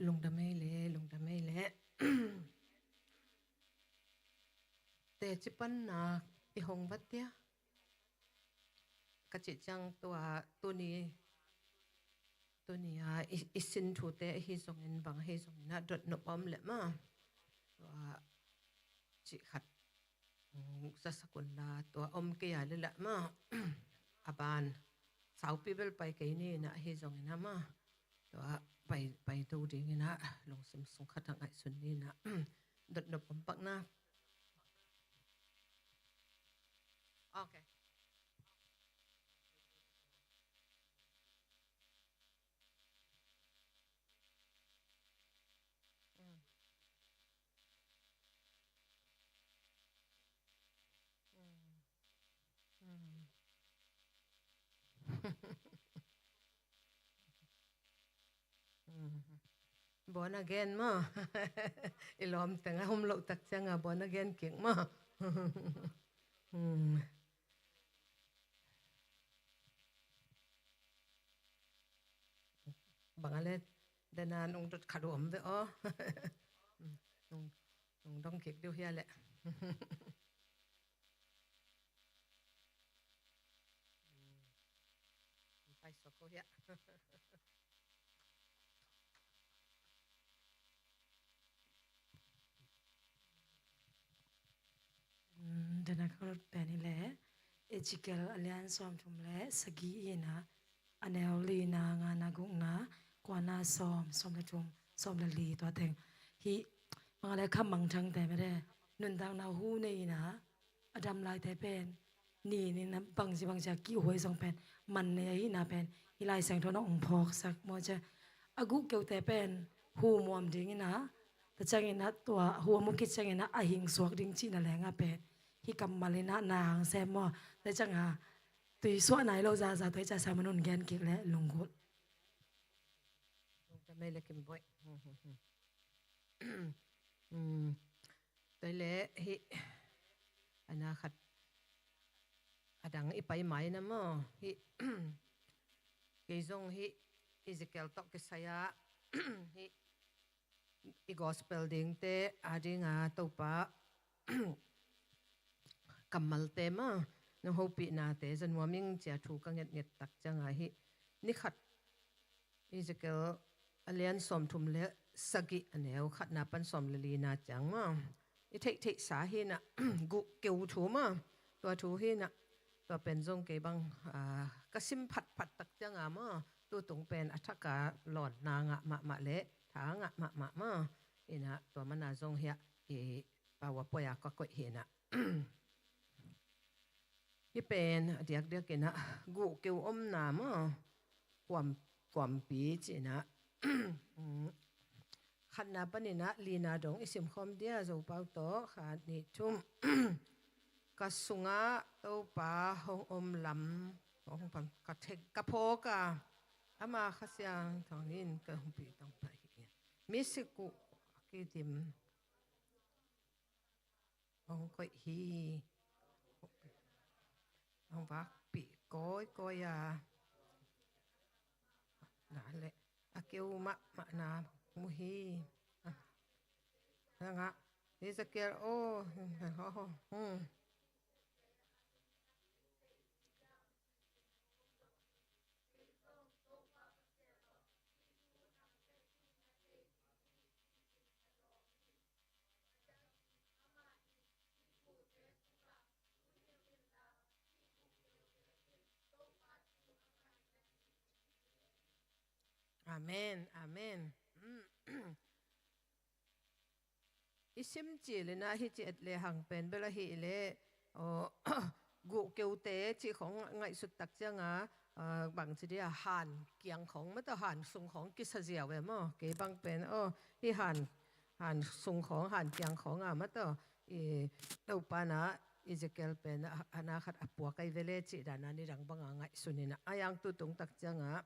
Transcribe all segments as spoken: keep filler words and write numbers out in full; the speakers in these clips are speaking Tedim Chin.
Lungdam ei le, lungdam ei le. Teci panna i hong vat dia. Ka cih ciang tua tuni, tuni a i, i sin thute ahi zongin bang ahi zongin a dotnop om le maw. Tua cih khat, mm, zasak un la tua om kei a le lah maw. A ban saupi bel pai kei ni na ahi zongin a maw. Tua pai, pai do dingin a lungsim sung khat a ngaihsun ni na. Dotnop om pak na. Okay. Mm. Mm. Mm. Mm. Born again maw. I lawm teng a hum loh tak ciang a born again kik maw. Mm. Bang a le, dena nung dot khat uh om ve aw. Nung, nung dong kik diu hia le. Pai suak uh hia. Mm, dena ka lut pen hi le, Ezekiel a lian sawmthum le sagih ina, a neu lina, ngana, gukna, kuana, sawm, sawm le thum, sawm le li tua teng. Hi, bang a le kha mangthangte mede, nuntakna hu nei ina, a dam laite pen, ni, ni na bangci, bangci a kihhuai zong pen, man nei ahihna pen, hi Lai Siangtho na ong phawksak maw cia. A guh keute pen, hu muam dingina, tua ciangina tua, hu a mu khit ciangina, a hing suak ding cihna lenga pen, hi kammal ina na hang sem maw. Tua cianga, tui suah nai lo zaza, tua hi cia samun un gen kik le, lunggulh. Lungdam ei le Kimboih. Mm. Tua le hi, a na khat a dang i pai mai na maw, hi, kei zong hi, Ezekiel tawh kisai a, hi, i gospel dingte a dinga Topa kammalte maw, nong hopihnate za nuam ing cia thu ka ngetnget tak cianga hi, ni khat Ezekiel a lian sawmthum le sagih a neu khatna pan sawm le lina ciang maw, i theihtheihsa hina, guh keu thu maw, tua thu hina, tua pen zong kei bang, ah, ka sim phatphat tak cianga maw, tutung pen a thaka lawnna ngah mahmah le tha ngah mahmah maw, ina tua mana zong hia i PowerPoint a ka koih hina. Hi pen a diakdiak ina guh keu omna maw, kuam, kuampi cina. Khatna panina lina dong i simkhawm dia, Zopau tawh khat, nih, thum. Ka sungah Topa hong om lam, hong pan, ka thek, ka phawk a, ama Kha Siangtho in ka hong pi tang pai hi. Misik uh a kidim hong koih hi. Hong vakpih kawikawi a, na le a keu mahmahna mu hi. Nangah Ezekiel aw, hmm. Amen, amen. I sim cilina hi ci et le hang pen bel ahi le, aw, guh keute cih khong ngaihsut tak cianga, ah, bangci dia han kiang khong mataw, han sung khong kisa ziau e maw. Kei bang pen, aw, hi han, han sung khong, han kiang khong a mataw, i Topa na Ezekiel pen a, a na khat a puak ai vele cih dana nidang banga ngaihsun ina. A yang tutung tak cianga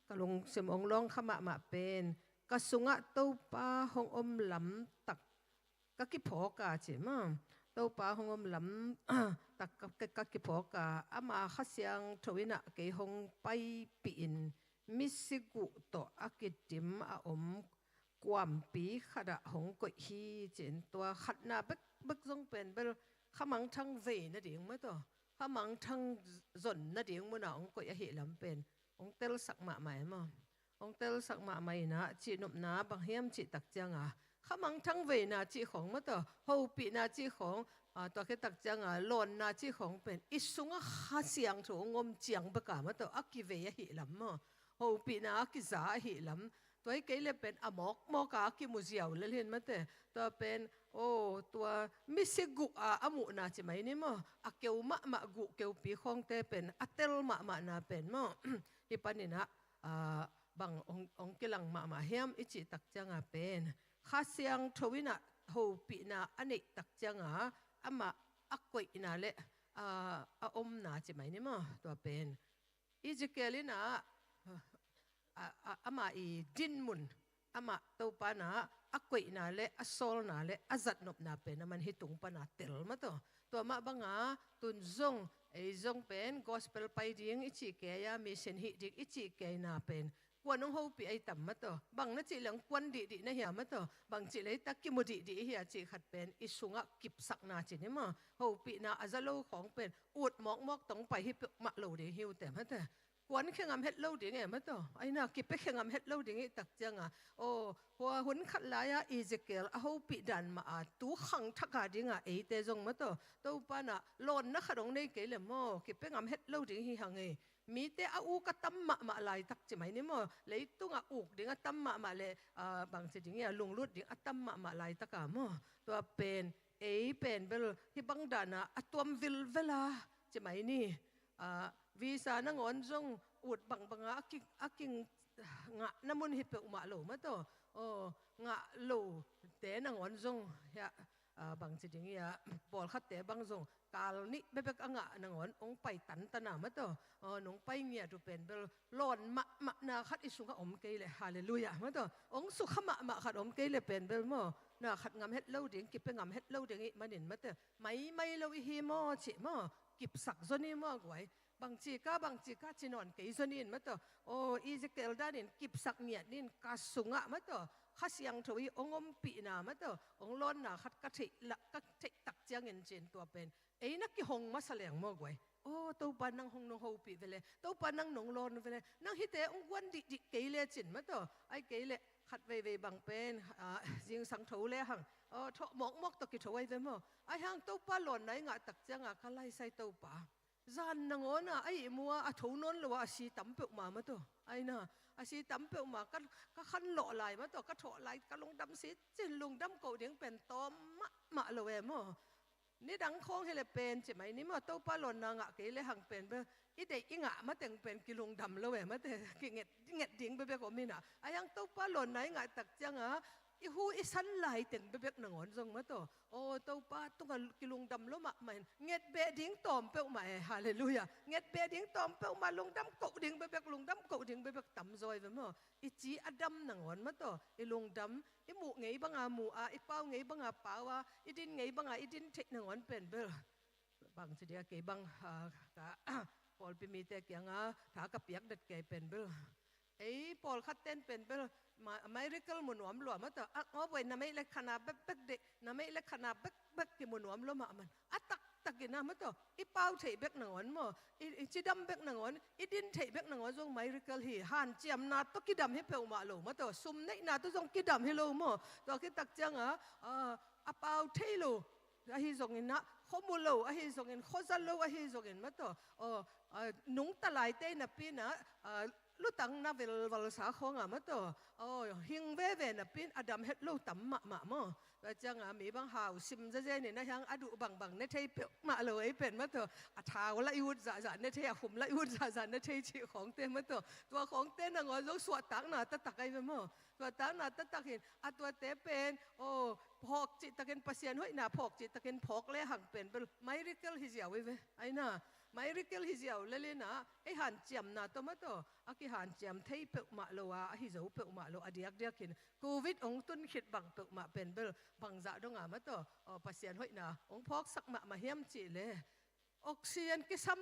ka lungsim ong lawng kha mahmah pen, ka sungah Topa hong om lam tak ka kiphawk a ci maw. Topa hong om lam tak ka, ka, ka kiphawk a, ama Kha Siangtho ina kei hong paipih in, misik uh tawh a kidim a om kuampi khatah hong koih hi ci-in tua khatna bekbek zong pen bel khamangthang vei nading mataw, khamangthang zon nading munah hong koih ahih lam pen hong telsak mahmah e maw. Hong telsak mahmah inah cihnopna bang hiam cih tak cianga khamangthang veina cih khawng mataw, hopihna cih khawng, tua khit tak cianga lawnna cih khawng pen i sungah Kha Siangtho hong om ciang beka mataw a kivei ahih lam maw, hopihna a kiza ahih lam. Tua hi kei le pen a mawkmawka a kimu ziau lel hin mate. Tua pen, aw, tua misi guh a a muhna ci mai ni maw, a keu mahmah guh keupi khawngte pen a tel mahmahna pen maw, hih paninah bang hong kilang mahmah hiam i cih tak cianga pen Kha Siangtho inah hopihna a neih tak cianga amah a koihna le a omna ci mai ni maw. Tua pen Ezekiel inah ama i dinmun, amah Topa inah a koihna le a sawlna le a zatnopna pen aman hih tung pana tel mataw. Tua mah banga tun zong ei zong pen gospel pai ding i cih kei a, mission hih ding i cih keina pen kuan hong hopih ahi tam mataw. Bang na cih leng kuan dihdih na hia mataw, bang cih lei tak kimu dihdih i hia cih khat pen i sungah kipsakna ci ni maw, hopihna a za lo khawng pen ut mawkmawk tong pai hi peuhmah lo ding hi uh te mate. Kuan khe ngam het lo ding e mataw, aina kipia khe ngam het lo ding i tak cianga, aw, hua hun khat lai-a Ezekiel a hopih dan mah a tu khangthak a dinga eite zong mataw Topa inah lawnna khat hong nei kei le maw kipia ngam het lo ding hi hang e. Mite a uk a tam mahmah laitak ci mai ni maw, leitungah uk ding a tam mahmah le bangci ding ia lunglut ding a tam mahmah laitaka maw, tua pen ei pen bel hih bang dana a tuam vilvela ci mai ni. Visa nangawn zong ut bangbanga a kingah na mun hi peuhmah lo mataw. Aw, ngah lote nangawn zong hiah bangci ding ia pawlkhatte bang zong kal nih bebek a ngah nangawn hong pai tantana mataw. Aw, nong pai ngiat uh pen bel lawn mahmahna khat i sungah om kei le, halleluiah mataw, hong sukha mahmah khat om kei le pen bel maw, na khat ngam het lo ding, kipia ngam het lo ding ih manin mataw, maimai lo ihi maw cih maw, kipsak zaw ni maw guai. Bangci ka, bangci ka ci nawn kei zaw ni in mataw. Aw, Ezekiel danin kipsak ngiat ni in ka sungah mataw Kha Siangtho ih hong ompihna mataw hong lawnna khat ka theih tak ciangin cin tua pen ei na kihong masa leng maw guai. Aw, Topa nang hong nong hopih vele, Topa nang nong lawn vele, nang hihte hong guan dihdih kei le cin mataw. Ai kei le khat veivei bang pen zingsang tho le hang, aw, thawh mawkmawk tawh kitho ai ve maw. Ai hang Topa lawnna i ngah tak cianga ka laisai Topa, zan nangawn a a ihmu a a tho nawn lo a a si tam peuhmah mataw. Aina a si tam peuhmah ka khanlawh lai mataw, ka thawh lai ka lungdam si cin lungdam koh ding pen tawm mahmah lo e maw. Nidang khawng hi le pen ci mai ni maw, Topa lawnna ngah kei le hang pen bel i deih i ngah mateng pen kilungdam lo e mate, kinget nget ding bebek om inah. Ai hang Topa lawnna i ngah tak cianga i hu i san laiteng bebek nangawn zong mataw, aw, Topa tungah kilungdam lo mahmah in nget beh ding tawm peuhmah e, halleluiah. Nget beh ding tawm peuhmah, lungdam koh ding bebek, lungdam koh ding bebek tamzaw i ve maw. I ci a dam nangawn mataw, i lungdam, i muh ngei banga mu a, i pau ngei banga pau a, i din ngei banga i din theih nangawn pen bel bangci dia kei bang ka pawlpi mite kianga tha ka piak det kei pen bel ei pawlkhat ten pen bel miracle mu nuam lua mataw. Aw, buai, na meih le khana bekbek dih, na meih le khana bekbek kimu nuam lua mahmah. A taktak inah mataw, i pau theih bek nangawn maw, i cidam bek nangawn, i din theih bek nangawn zong miracle hi. Hanciamna tawh kidam hi peuhmah lo mataw, sum neihna tawh zong kidam hi lo maw. Tua khit tak cianga a pau thei lo ahi zongin ah, khuamu lo ahi zongin, khuaza lo ahi zongin mataw, aw, nungta laite napi inah lutang na velvalsa khawngah mataw, aw, hing veve napi in a dam het lo tam mahmah maw. Tua cianga mi bang hau sim zazenin a hiang a duh bangbang ne thei peuhmah lo ei pen mataw, a thau lah i ut zahzah ne thei, a khum lah i ut zahzah ne thei cih khawngte mataw. Tua khawngte nangawn zong suahtakna taktak ai ve maw. Tua takna taktak hin a tuate pen, aw, phawk cihtakin, Pasian hoihna phawk cihtakin phawk le hang pen bel miracle hi ziau hi ve. Aina miracle hi ziau lel inah ei hanciamna tawh mataw a kihanciam thei peuhmah lo a, ahi zo peuhmah lo a diakdiak hin covid hong tun khit bang peuhmah pen bel bangzah donga mataw, aw, Pasian hoihna hong phawksak mahmah hiam cih le oxygen kisam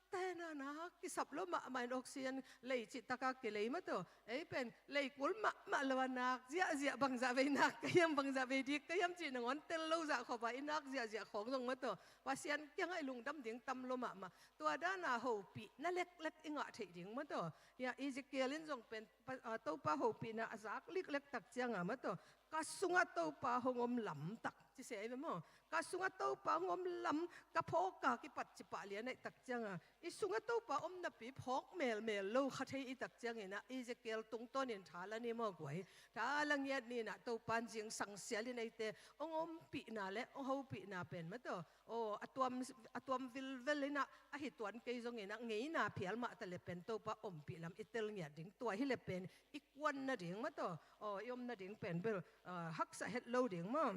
Tena nak kisap lo mahmah in oxygen lei cih taka kilei maw taw. Ei pen lei kul mahmah lo a nak ziahziah bangzah vei nak ka hiam, bangzah vei dik ka hiam cih nangawn tel lo zah khop a i nak ziahziah khawng zong maw taw. Pasian kiangah i lungdam ding tam lo mahmah. Tua dana hopihna leklek i ngah theih ding maw taw. Hia Ezekiel in zong pen pa- a, Topa hopihna a zak liklek tak cianga maw taw. Ka sungah Topa hong om lamtak ci se ai ve maw. Ka sungah Topa hong om lam, ka phawka kipat ci pah lian aih tak cianga i sungah Topa om napi phawk melmel lo kha thei i tak ciangin ah Ezekiel tungtawnin tha la ni maw guai. Tha la ngiat ni nah Topa in zingsang sialin eite hong ompihna le hong hopihna pen maw taw. Aw, a tuam, a tuam vilvel inah a hi tuan kei zongin ah ngeina phial mah ta le pen Topa ompih lam i tel ngiat ding. Tua hi le pen i kuan nading maw taw. Aw, i om nading pen bel, ah, haksa het lo ding maw.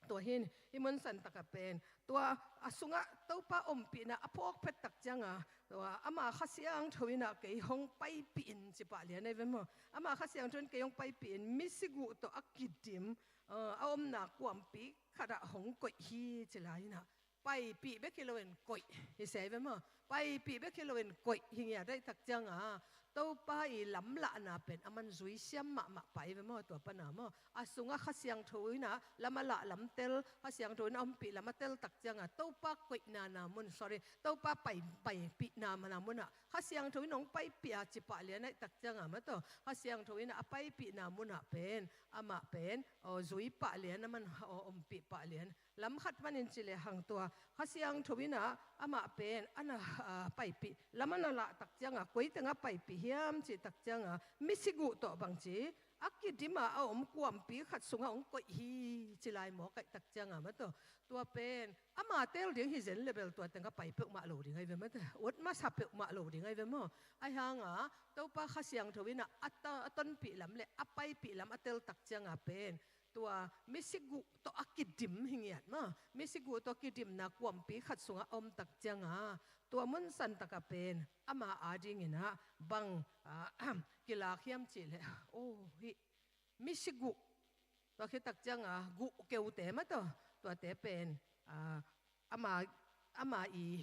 Tua hin i munsan taka pen tua a sungah Topa ompihna a phawk phet tak cianga tua ama Kha Siangtho inah kei hong paipih in ci pah lian ai ve maw. Ama Kha Siangtho in kei hong paipih in, misi guh tawh a kidim, ah, a omna kuampi khatah hong koih hi ci lai inah paipih bek hi loin koih hi se ai ve maw. Paipih bek hi loin koih hi ngiat aih tak cianga Topa i lamlahna pen a man zui siam mahmah pah ai ve maw. Tua pana maw a sungah Kha Siangtho inah lam a lah lam tel, Kha Siangtho inah ompih lam a tel tak cianga Topa koihna na mun, sorry, Topa pai, paipihna na munah Kha Siangtho in hong paipih a ci pah lian aih tak cianga maw taw. Kha Siangtho inah a paipihna munah pen amah pen, aw, zui pah lian a man, aw, ompih pah lian. Lam khat panin ci le hang tua Kha Siangtho inah amah pen a na, ah, paipih lam a na lah tak cianga koi tengah paipih hiam cih tak cianga misi guh tawh bangci a kidima a om kuampi khat sungah hong koih hi ci lai mawk aih tak cianga maw taw. Tua pen ama tel ding hi zen le bel tua tengah pai peuhmah lo ding ai ve maw taw. Ut masa peuhmah lo ding ai ve maw. Ai hanga Topa Kha Siangtho inah a ta-, a tonpih lam le a paipih lam a tel tak cianga pen tua misi guh tawh a kidim hi ngiat maw. Misi guh tawh kidimna kuampi khat sungah a om tak cianga tua munsan taka pen ama adinginah bang, ah, kilak hiam cih leh, aw, hih misi guh, tua khit tak cianga guh keute maw taw. Tuate pen, ah, ama, ama i,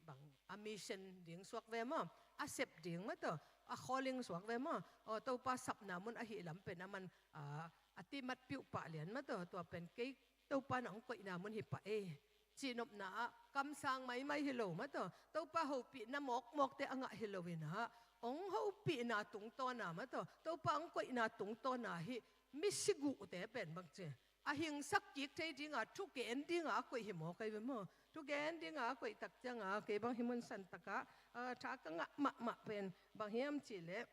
bang, a mission ding suak ve maw, a sep ding maw taw, a calling suak ve maw. Aw, Topa sapna mun ahih lam pen a man, ah, a timat piuh pah lian maw taw. Tua pen kei Topa na hong koihna mun hi pah ei cihnopna ah kamsang maimai hi lo maw taw. Topa hopihna mawkmawkte a ngah hi loinah hong hopihna tungtawna maw taw, Topa hong koihna tungtawna hih misi guhte pen bangci a hingsak kik thei dinga thugen dinga a koih hi mawk ai ve maw. Thugen dinga a koih tak cianga kei bang hi munsan takah, ah, tha ka ngah mahmah pen bang hiam cih leh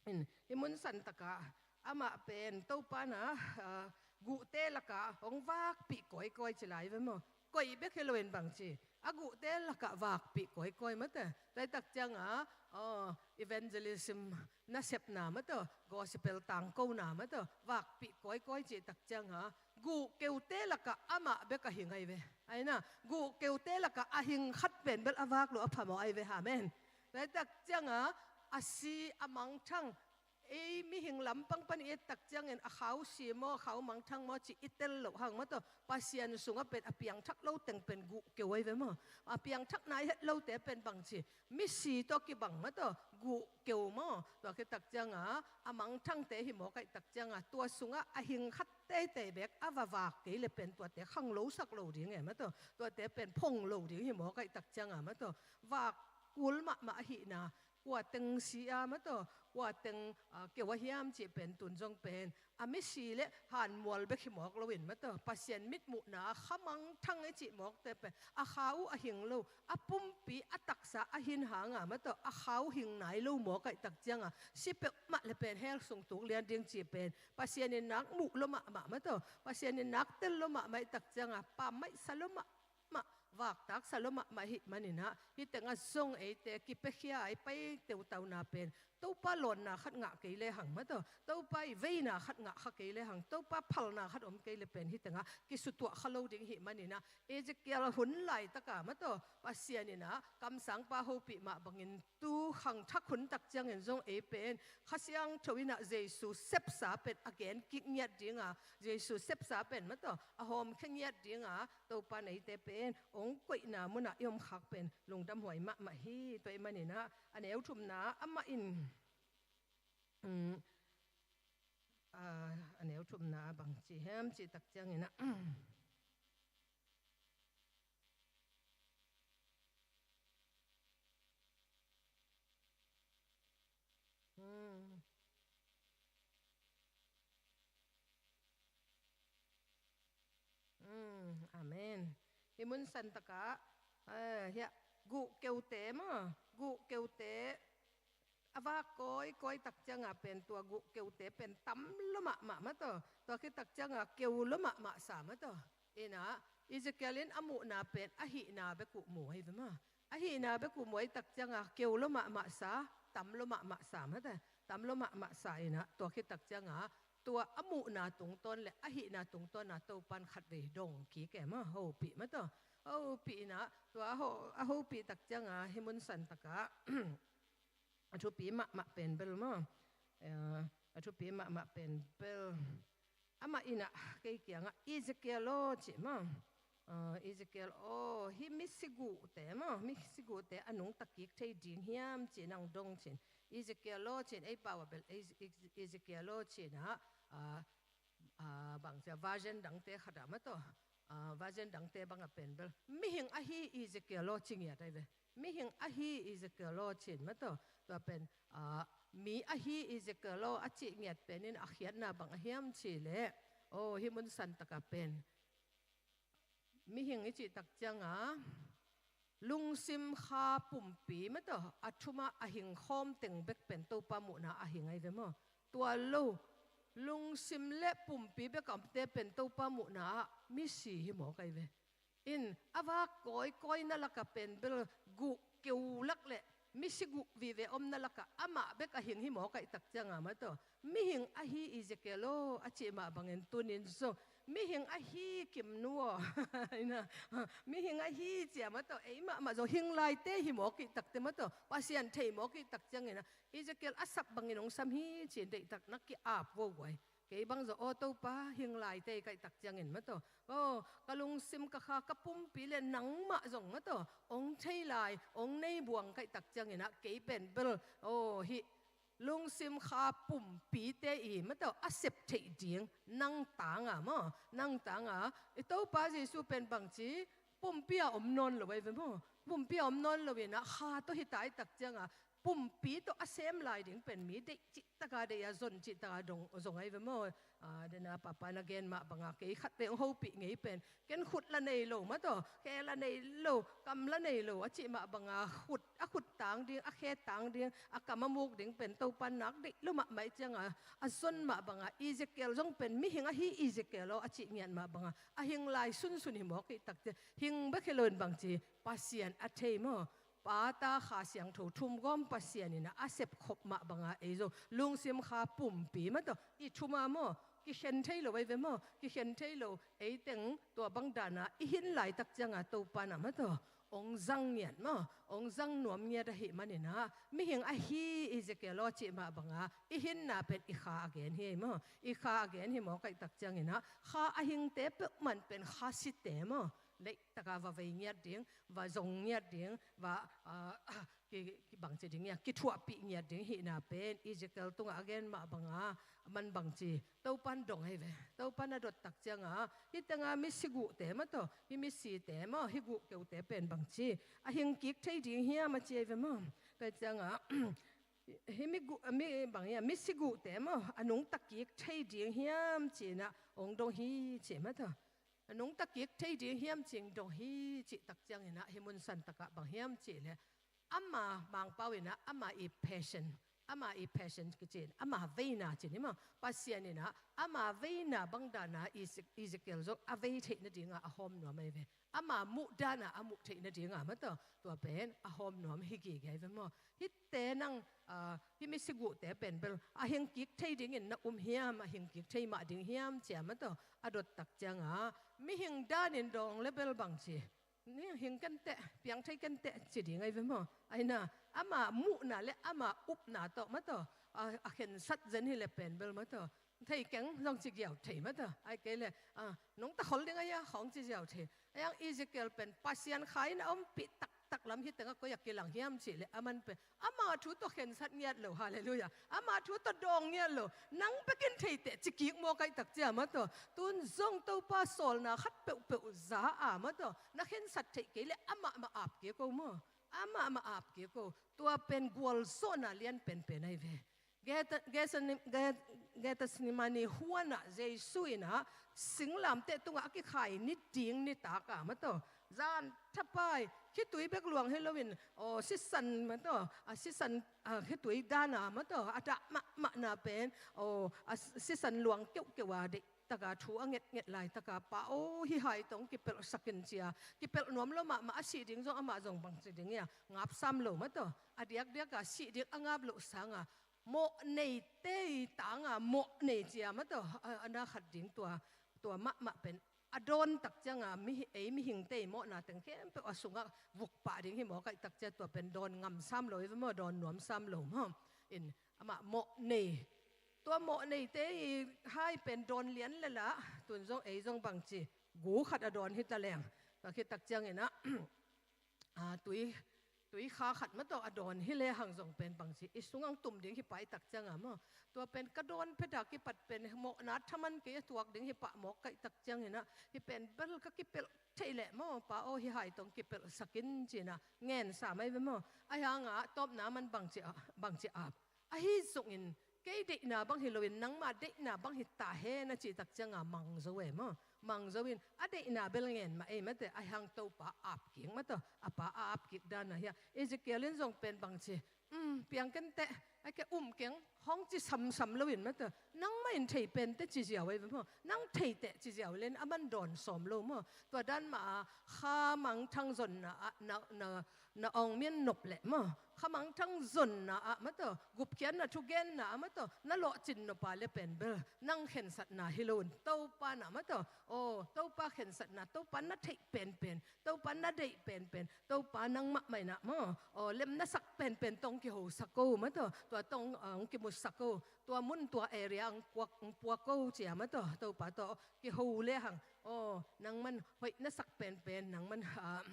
in, hi munsan takah amah pen Topa na, ah, guhte lakah hong vakpih kawikawi ci lai ve maw. Koih bek hi loin bangci a guhte lakah vakpih kawikawi maw taw. Tua aih tak cianga, aw, evangelism nasepna maw taw, gospel tangkona maw taw, vakpih kawikawi cih tak cianga guh keute lakah amah bek a hing ai ve. Ai na, guh keute lakah a hing khat pen bel a vak lo a phamawh ai ve. Amen. Tua aih tak cianga a si a mangthang, ei mihing lampang pan i et tak ciangin a khau si maw, a khau mangthang maw cih i tel loh hang maw taw. Pasian sungah pen a piangthak lo teng pen guh keu ai ve maw. A piangthak nai het lote pen bangci misi tawh kibang maw taw, guh keu maw. Tua khit tak cianga a mangthangte hi mawk aih tak cianga tua sungah a hing khat teitei bek a va vak kei le pen tuate khang lo sak lo ding e maw taw. Tuate pen phong lo ding hi mawk aih tak cianga maw taw. Vak kul mahmah ahihna, kua teng si a maw taw, kua teng, ah, keu a hiam cih pen tun zong pen a misi le hanmual bek hi mawk loin maw taw, Pasian mitmuhna a kha mangthang i cih mawkte pen a khau a hing lo, a pumpi a taksa a hin hanga maw taw, a khau hing nai lo mawk aih tak cianga si peuhmah le pen hell sung tuk lian ding cih pen Pasian in nak muh lo mahmah maw taw, Pasian in nak tel lo mahmah aih tak cianga pammaihsa lo mah mah, vaktaksa lo mahmah ahih maninah hih tengah zong eite kipiakhia a i pai teutauna pen Topa lawnna khat ngah kei lehang maw taw, Topa i veina khat ngah kha kei lehang, Topa phalna khat om kei le pen hih tengah kisutuah kha lo ding ahih maninah Ezekiel hun laitaka maw taw, Pasian inah kamsangpa hopih mah bangin tu khangthak hun tak ciangin zong ei pen Kha Siangtho inah Jesu sepsa pen a gen kik ngiat dinga, Jesu sepsa pen maw taw a hawmkhia ngiat dinga Topa in eite pen koihna munah i om khak pen lungdam huai mahmah hi. Tua ahih maninah a neu thumna amah in, um, a, a neu thumna bang ci hiam cih tak cianginah, um, um, amen. Hih mun santakah, eh, hiah guhkeute maw, guhkeute a vak kawikawi tak cianga pen tua guhkeute pen tam lua mahmah maw taw. Tua khit tak cianga keu lua mahmah sa maw taw. Inah Ezekiel in a muhna pen a hihna bek uh mu ahi ve maw. A hihna bek uh mu ahi tak cianga keu lua mahmah sa, tam lua mahmah sa maw taw. Tam lua mahmah sa inah tua khit tak cianga tua a muhna tungtawn le a hihna tungtawna Topan khatvei dong kik e maw, hopih maw taw. Hopih inah tua a ho-, a hopih tak cianga hih mun santakah a thupi mahmah pen bel maw. Eh, a thupi mahmah pen bel amah inah kei kiangah Ezekiel aw ci maw. Eh, Ezekiel aw, hih misiguhte maw, misiguhte a nungta kik thei ding hiam ci nang dong cin. Ezekiel aw cin, ei pau ah bel Eze-, Ezekiel aw cinah, ah, ah, bang cia version dangte khatah maw taw. Ah, version dangte bangah pen bel mihing ahi Ezekiel aw ci ngiat ahi ve. Mihing ahi Ezekiel aw cin maw taw. Tua pen, ah, mi ahi Ezekiel aw a cih ngiat pen in a khiatna bang a hiam cih leh, aw, hih mun santakah pen mihing i cih tak cianga lungsim kha pumpi maw taw, a thumah a hing khawm teng bek pen Topa muhna a hing ahi ve maw. Tua lo, lungsim le pumpi bek a omte pen Topa muhna ah misi hi mawk ahi ve. In a vak kawikawi na lakah pen bel guh keu lak le misiguh vive omna lakah amah bek a hing hi mawk ahi tak cianga maw taw. Mihing ahi Ezekiel aw a cih mah bangin tunin zong mihing ahi Kimnu aw, inah, mihing ahi cia maw taw, ei mahmah zong hing laite hi mawk ih takte maw taw, Pasian thei mawk ih tak cianginah Ezekiel a sap bangin hong sam hi ci-in deihtak na ki-ap vovuai. Kei bang zong aw Topa hing laite ka ih tak ciangin maw taw, aw, ka lungsim ka kha ka pumpi le nangmah zong maw taw hong thei lai, hong nei buang ka ih tak cianginah kei pen bel, aw, hih lungsim kha pumpite i maw taw a sep theih ding nang tanga maw, nang tanga i Topa Jesu pen bangci pumpi a om nawn lo ahi ve maw. Pumpi a om nawn lo inah kha tawh hi ta ih tak cianga pumpi tawh a sem lai ding pen mi deih cihtaka deih a zon cihtaka dong zong ahi ve maw. Ah, dena papa na gen mah banga kei khatvei hong hopih ngei pen ken khut la nei lo maw taw, khe la nei lo, kam la nei lo a cih mah banga khut, a khut tang ding, a khe tang ding, a kam a muk ding pen Topa nak deih lo mahmah ih cianga a zon mah banga Ezekiel zong pen mihing ahi Ezekiel aw a cih ngiat mah banga a hing lai sunsun hi mawk ih takte, hing bek hi loin bangci Pasian a thei maw. Pa, Ta, Kha Siangtho thumgawm Pasian inah a sepkhop mah banga ei zong lungsim kha pumpi maw taw i thuma maw, kikhen thei lo ahi ve maw, kikhen thei lo, ei teng tua bang dana i hin laitak cianga Topa na maw taw hong zang ngiat maw, hong zang nuam ngiat ahih maninah mihing ahi Ezekiel aw cih mah banga i hinna pen i kha a gen hi ei maw, i kha a gen hi mawk aih tak cianginah kha a hingte peuhmah pen kha site maw, leihtaka va vei ngiat ding, va zong ngiat ding, va, ah, ki, ki bangci ding ia, kithuahpih ngiat ding hihna pen Ezekiel tungah a gen mah banga a man bangci Topan dong ahi ve. Topan a dot tak cianga hih tenga misiguhte maw taw, hih misite maw, hih guhkeute pen bangci a hingkik thei ding hiam a ci ahi ve maw. Tua cianga hih mi guh, mi bang ia, misiguhte maw a nungta kik thei ding hiam cinah hong dong hi ci maw taw. A nungta kik thei ding hiam cih dong hi cih tak cianginah hih mun santakah bang hiam cih leh ama Mangpau inah ama i passion, ama i passion kici in ama veina ci ni maw, Pasian inah ama veina bang dana Eze-, Ezekiel zong a vei theih nadinga a hawm nuam ahi ve. Ama muh dana a muh theih nadinga maw taw tua pen a hawm nuam hi gige ahi ve maw. Hihte nang, ah, hih misiguhte pen bel a hingkik thei dingin na um hiam, a hingkik thei mah ding hiam cia maw taw a dot tak cianga mihing danin dong le bel bangci, ni hing kenteh, piang thei kenteh ci ding ahi ve maw. Aina ama muhna le ama upna tawh maw taw, a, a khensat zen hi le pen bel maw taw thei keng zong ci giau thei maw taw, ai kei le, ah, nungta khol ding ahi a khawng ci giau thei. Ahi hang Ezekiel pen Pasian Kha in a ompih taktak lam hi teng a koi a kilang hiam cih leh aman pen ama thu tawh khensat ngiat lo, halleluiah. Ama thu tawh dawng ngiat lo. Nang bekin thei teh ci kik mawk ahih tak ciang maw tawh, tun zong Topa sawlna khat peuhpeuh za a maw tawh, na khensat theih kei leh amah mah ap kik o maw. Amah mah ap kik o. Tua pen gualzawhna lian penpen ahi ve. Gethsemane huan ah Jesu in ah singlamteh tungah a kikhai ni ding nitak ah maw tawh, zan thapai khitui bek luang hi loin, aw, sisan maw tawh, a sisan, a khitui dan ah maw tawh, a dah mahmahna pen, aw, a sisan luang keuhkeuh a deih taka thu a ngetnget laitaka, Pa aw, hih hai tawh kipelhsak in ci a, kipelh nuam lo mahmah, a sih ding zong amah zong bangci ding hi a, ngap sam lo maw tawh, a diakdiak a sih ding a ngap loh sanga mawh neite i tanga mawh nei ci a maw tawh, a, a na khat ding tua, tua mahmah pen a dawn tak cianga mi, ei mihingte i mawhna teng khempeuh a sungah vuk pah ding hi mawk ahih tak ciang tua pen dawn ngam sam lo hi ve maw, dawn nuam sam lo maw. In amah mawh nei, tua mawh neite i hai pen dawn lian lel a, tun zong ei zong bangci gu khat a dawn hi ta leng. Tua khit tak ciangin ah, a, tui, tui kha khat maw tawh a dawn hi lehang zong pen bangci i sungah tum ding hi pah i tak cianga maw. Tua pen ka dawn phet a kipat pen mawhna thaman kei a tuak ding hi pah mawk ka hih tak ciangin ah, hih pen bel ka kipelh thei leh maw, Pa aw, hih hai tawh kipelhsak in ci-in ah ngen sam ahi ve maw. Ahi hanga tawpna man bangci a, bangci ap. Ahi zongin kei deihna bang hi loin nangma deihna bang hi ta hen a cih tak cianga mang zo e maw. Mang zo in a deihna bel ngen mah ei mate, ahi hang Topa ap kik maw tawh, a Pa a ap kik dan ahi a. Ezekiel in zong pen bangci, um, piang kenteh, a ke um keng, hong ci samsam loin maw tawh, nangmah in thei penteh ci ziau ahi ve maw. Nang thei teh ci ziau len a man dawn sawm lo maw. Tua dan mah a kha mangthang zonna ah na, na, na awng mian nop leh maw, kha mangthang zonna ah maw tawh, gupkhiatna thugenna ah maw tawh na lawhcin nop a leh pen bel nang khensatna hi loin Topa na maw tawh, aw, Topa khensatna, Topa na theih penpen, Topa na deih penpen, Topa nangmah mah in ah maw, aw, lem na sak penpen tawh hong kihosak o maw tawh, tua tawh hong, ah, hong kimusak o, tua mun tua area hong puak, hong puak o ci a maw tawh, Topa tawh kiho lehang, aw, nangman hoih na sak penpen, nangman, ah,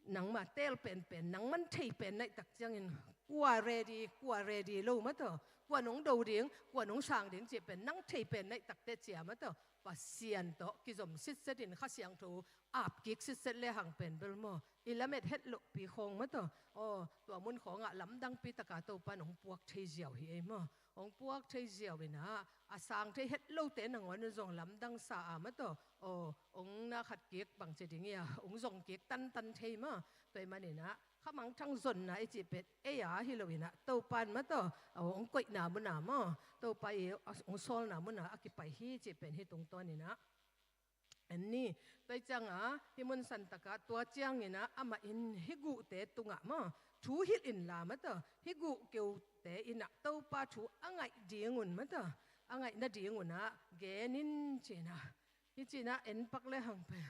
nangma teel penpen, nangman thei pen na hih tak ciangin kua ready, kua ready lo maw tawh, kua nong do ding, kua nong sang ding cih pen nang thei pen na hih tak teh ci a maw tawh, Pasian tawh kizom sitset in Kha Siangtho ap kik sitset lehang pen bel maw, i lamet het lohpi khawng maw tawh, aw, tua mun khawngah lamdangpi taka Topa in hong puak thei ziau hi ei maw. Hong puak thei ziau in ah, a sang thei het lote nangawn in zong lamdang sa a maw tawh, aw, hong na khat kik bangci ding hi a, hong zong kik tantan thei maw. Tua ahih manin ah kha mangthang zonna i cih pen ei a hi loin ah Topa in maw tawh, aw, hong koihna mun a maw, Topa i hong sawlna mun a a kipai hi cih pen hih tungtawnin ah en ni. Tua ciangah hih mun santakah tua ciangin ah amah in hih guhte tungah maw, thu hilh inla maw tawh, hih guhkeute in ah Topa thu a ngaih dingun maw tawh, a ngaih nadingun ah gen in ci-in ah, hih ci-in ah en pak lehang pen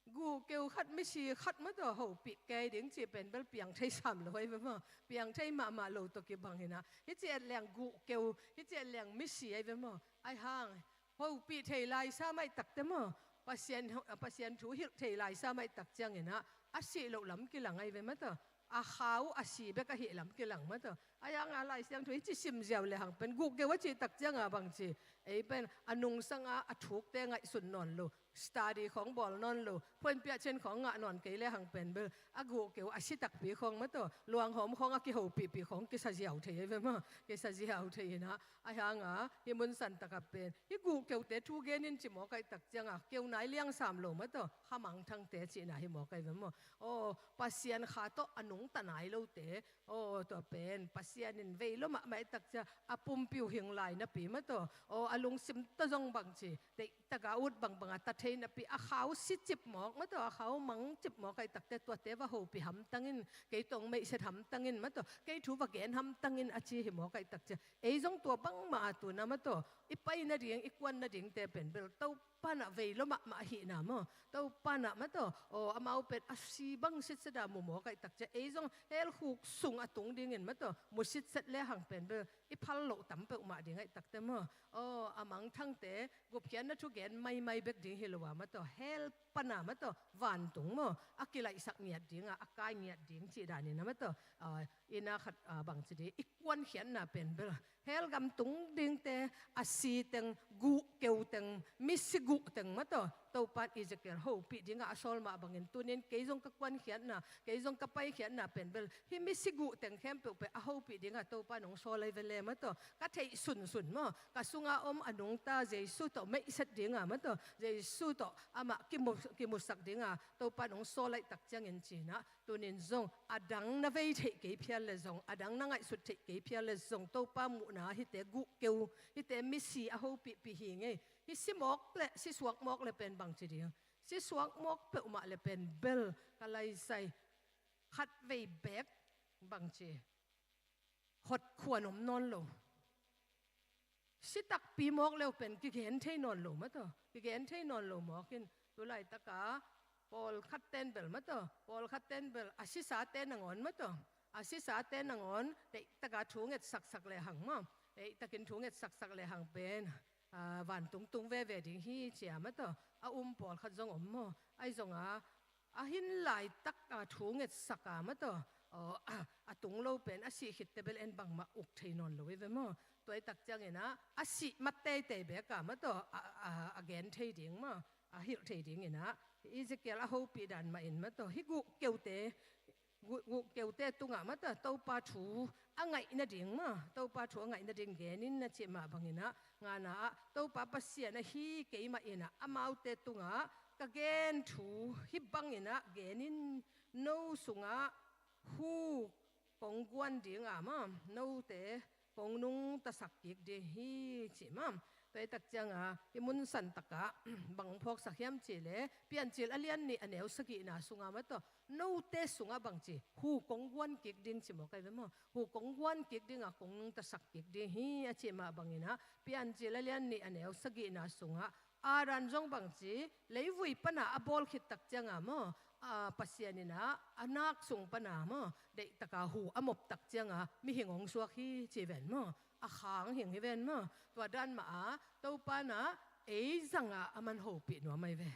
guhkeu khat, misi khat maw tawh hopih kei ding cih pen bel piang thei sam lo ahi ve maw. Piang thei mahmah lo tawh kibang in ah, hih ci et leng guhkeu, hih ci et leng misi ahi ve maw. Ahi hang hopih thei lai sa mah ahih tak teh maw, Pasian, Pasian thu hilh thei lai sa mah ahih tak ciangin ah, a sih loh lam kilang ahi ve maw tawh, a kha uh a si bek ahih lam kilang maw tawh. Ahi hanga Lai Siangtho i ci sim ziau lehang pen guhkeu a cih tak cianga bangci, ei pen a nungsanga a thukte ngaihsun nawn lo, study khawng bawl nawn lo, phuanpiah cen khawng ngah nawn kei lehang pen bel a guhkeu a si takpi khawng maw tawh, luanghawm khawng a kihopihpih khawng kisa ziau thei ahi ve maw, kisa ziau thei in ah. Ahi hanga hih mun santakah pen hih guhkeute thu gen in ci mawk ahih tak cianga keu nai liang sam lo maw tawh, kha mangthangte cihna hi mawk ahi ve maw. Aw, Pasian Kha tawh a nungta nai lote, aw, tua pen Pasian in vei lo mahmah ahih tak ciang a pumpi uh hing lai napi maw tawh, aw, a lungsim tawh zong bangci, deih taka ut bangbang a ta thei napi, a kha uh si cip mawk maw tawh, a kha uh mang cip mawk ahih tak teh tuate va hopih hamtang in, kei tawh hong meihset hamtang in maw tawh, kei thu va gen hamtang in a ci hi mawk ahih tak ciang, ei zong tua bangmah a tu-in ah maw tawh, i pai nading, i kuan nadingte pen bel Topa Topa in ah vei lua mahmah ahihna maw, Topa in ah maw taw, aw, amau pen a si bang sitset a mu mawk ahih tak ciang ei zong hell khuk sung a tung dingin maw taw, mu sitset le hang pen bel i phal loh tam peuhmah ding ahih tak teh maw, aw, a mangthangte gupkhiatna thu gen maimai bek ding hi lo a maw taw, hell pan a maw taw, vantung maw, a kilaihsak ngiat ding a, a kai ngiat ding cih danin a maw taw, aw, inn ah khat, ah, bangci ding, i kuankhiatna pen bel hell gam tung dingte, a si teng, guh keu teng, misi guh teng maw taw, Topa in Ezekiel hopih ding a a sawl mah bangin tuni-in kei zong ka kuankhiatna, kei zong ka paikhiatna pen bel hih misi guh teng khempeuh pen a hopih ding a Topa in hong sawl ahi ve le maw taw, ka theih sunsun maw, ka sung a om a nungta Jesu tawh meihset ding a maw taw, Jesu tawh amah kimu, kimusak ding a Topa in hong sawl ahih tak ciangin ci-in ah, tuni-in zong a dang na vei theih kei phial le zong, a dang na ngaihsut theih kei phial le zong, Topa muhna hihte guh keu, hihte misi a hopihpih hi ngei. Hih si mawk le, si suak mawk le pen bangci ding, si suak mawk peuhmah le pen bel ka laisai khatvei beek bangci hot khuan om nawn lo. Si takpi mawk le uh pen kigen thei nawn lo maw taw, kigen thei nawn lo mawk in, tu laitak a pawlkhat ten bel maw taw, pawlkhat ten bel a sisate nangawn maw taw, a sisate nangawn deihtak a thu ngetsaksak le hang maw, deihtakin thu ngetsaksak le hang pen, ah, vantung tung veve ding hi ci a maw taw, a um pawlkhat zong om maw, ahi zong a, a hin laitak a thu ngetsak a maw taw, aw, a, a tung lo pen a sih khit teh bel en bangmah uk thei nawn lo hi ve maw. Tua ahih tak ciangin ah, a sih mat teitei beek a maw taw, a, a, a gen thei ding maw, a hilh thei dingin ah, Ezekiel a hopih dan mah in maw taw, hih guh keute, guh, guh keute tungah maw taw, Topa thu a ngaih nading maw, Topa thu a ngaih nading gen in a cih mah bangin ah, ngana ah, Topa Pasian ahi kei mah in ah, amaute tungah ka gen thu hih bangin ah gen in, no sungah hu kong guan ding a maw, note kong nungtasak kik ding hi ci maw. Tua ahih tak ciang a, hih mun san tak ah bang phawksak hiam cih leh, Piancil a lian nih a neu sagihna sungah maw taw, note sungah bangci, hu kong guan kik ding ci mawk ahi ve maw. Hu kong guan kik ding a, kong nungtasak kik ding hi a cih mah bangin ah, Piancil a lian nih a neu sagihna sungah, Adam zong bangci, leivui pan a a bawl khit tak ciang a maw, a, Pasian in ah a nak sung pan a maw, deihtak a hu a mop tak ciang a mihing hong suak hi ci ven maw, a khang hing hi ven maw. Tua dan mah a, Topa in ah ei zang a aman hopih nuam ahi ve.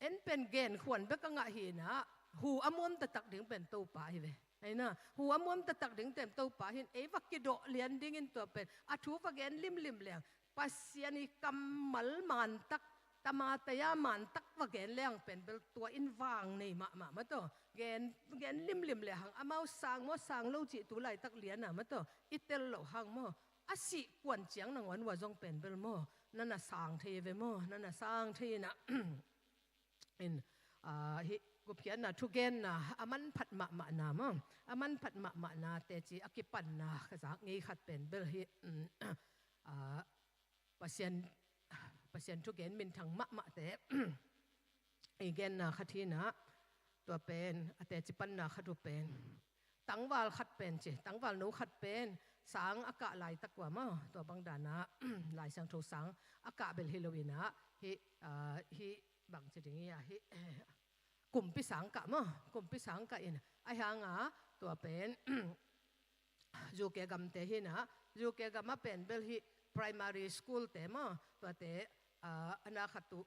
En pen genkhuan bek a ngah hi in ah, hu a muam taktak ding pen Topa hi ve. Ahi na, hu a muam taktak ding pen Topa hi in, ei va kidawh lian dingin tua pen a thu va gen limlim leng, Pasian i kammal mantak, Tamataya mantak va gen leng pen bel tua in vang nei mahmah maw taw. Gen, gen limlim le hang, amau sang maw sang lo cih tu laitak lian a maw taw, i tel loh hang maw, a sih kuan ciang nangawn ua zong pen bel maw, na na sang thei ve maw, na na sang thei in ah. In, ah, hih gupkhiatna thugenna a manphat mahmahna maw, a manphat mahmahna teci a kipanna ka zak ngei khat pen bel hih, um, ah, Pasian, Pasian thugen minthang mahmahte i genna khat hi in ah, tua pen a teci panna khat uh pen tangval khat pen ci, tangval no khat pen sang a kah laitak ua maw, tua bang dan a Lai Siangtho sang a kah bel hi lo in ah, hih, ah, hih bangci ding hi a, hih, eh, kumpi sang kah maw, kumpi sang kah in, ahi hang a tua pen U K gamte hi in ah, U K gam ah pen bel hih primary school te maw, tuate, ah, a na khat uh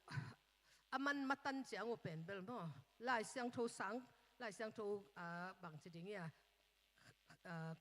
a man matan ciang uh pen bel maw, Lai Siangtho sang, Lai Siangtho, ah, bangci ding hi a, ah,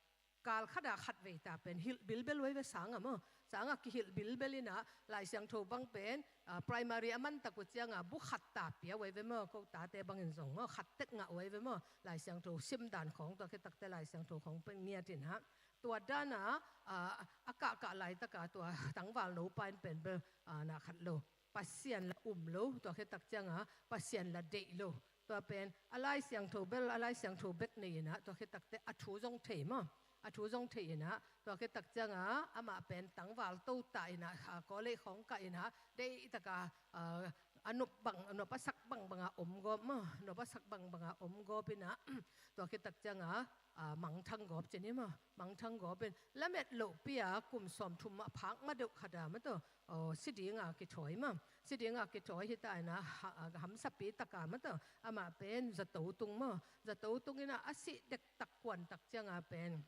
kal khat a khatvei ta pen hilh bilbel uh ahi ve, sang a maw, sang a kihilh bilbel in ah, Lai Siangtho bang pen, ah, primary a man tak uh ciang a bu khat ta pia uh ahi ve maw, ko tate bangin zong maw, khat tek ngah uh ahi ve maw, Lai Siangtho sim dan khawng, tua khit tak teh Lai Siangtho khawng pen ngiat in ah, tua dan a, ah, a kahkah laitak a tua tangval no pa in pen bel, ah, na khat lo, Pasian la um lo, tua khit tak ciang a Pasian la deih lo. Tua pen a Lai Siangtho bel, a Lai Siangtho bek nei in ah, tua khit tak teh a thu zong thei maw, a thu zong thei in ah, tua khit tak ciang a amah pen tangval to ta in ah, ah, college khawng kah in ah, deihtak a, ah, a nop bang, a nop a sak bangbanga om gawp maw, nop a sak bangbanga om gawp inah, tua khit tak cianga, a, mangthang gawp ci ni maw, mangthang gawp in, lamet lohpi-a kum sawmthum a phak ma deuh khata maw tawh, aw, si dinga kithawi maw, si dinga kithawi hita inah, ha, a, hamsapi taka maw tawh, amah pen zato tung maw, zato tung inah a sih dektak kuan tak cianga pen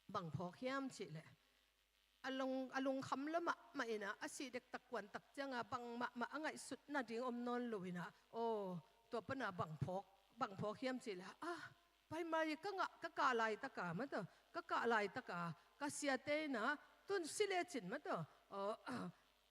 bang phawk hiam cihleh, a lung, a lungkham lua mahmah inah, a sih dektak kuan tak cianga bang mahmah a ngaihsut nading om nawn lo inah, aw, tua pana bang phawk, bang phawk hiam cihleh, ah, primary ka ngah, ka kah laitaka maw tawh, ka kah laitaka ka siate inah, tun si lecin maw tawh, aw,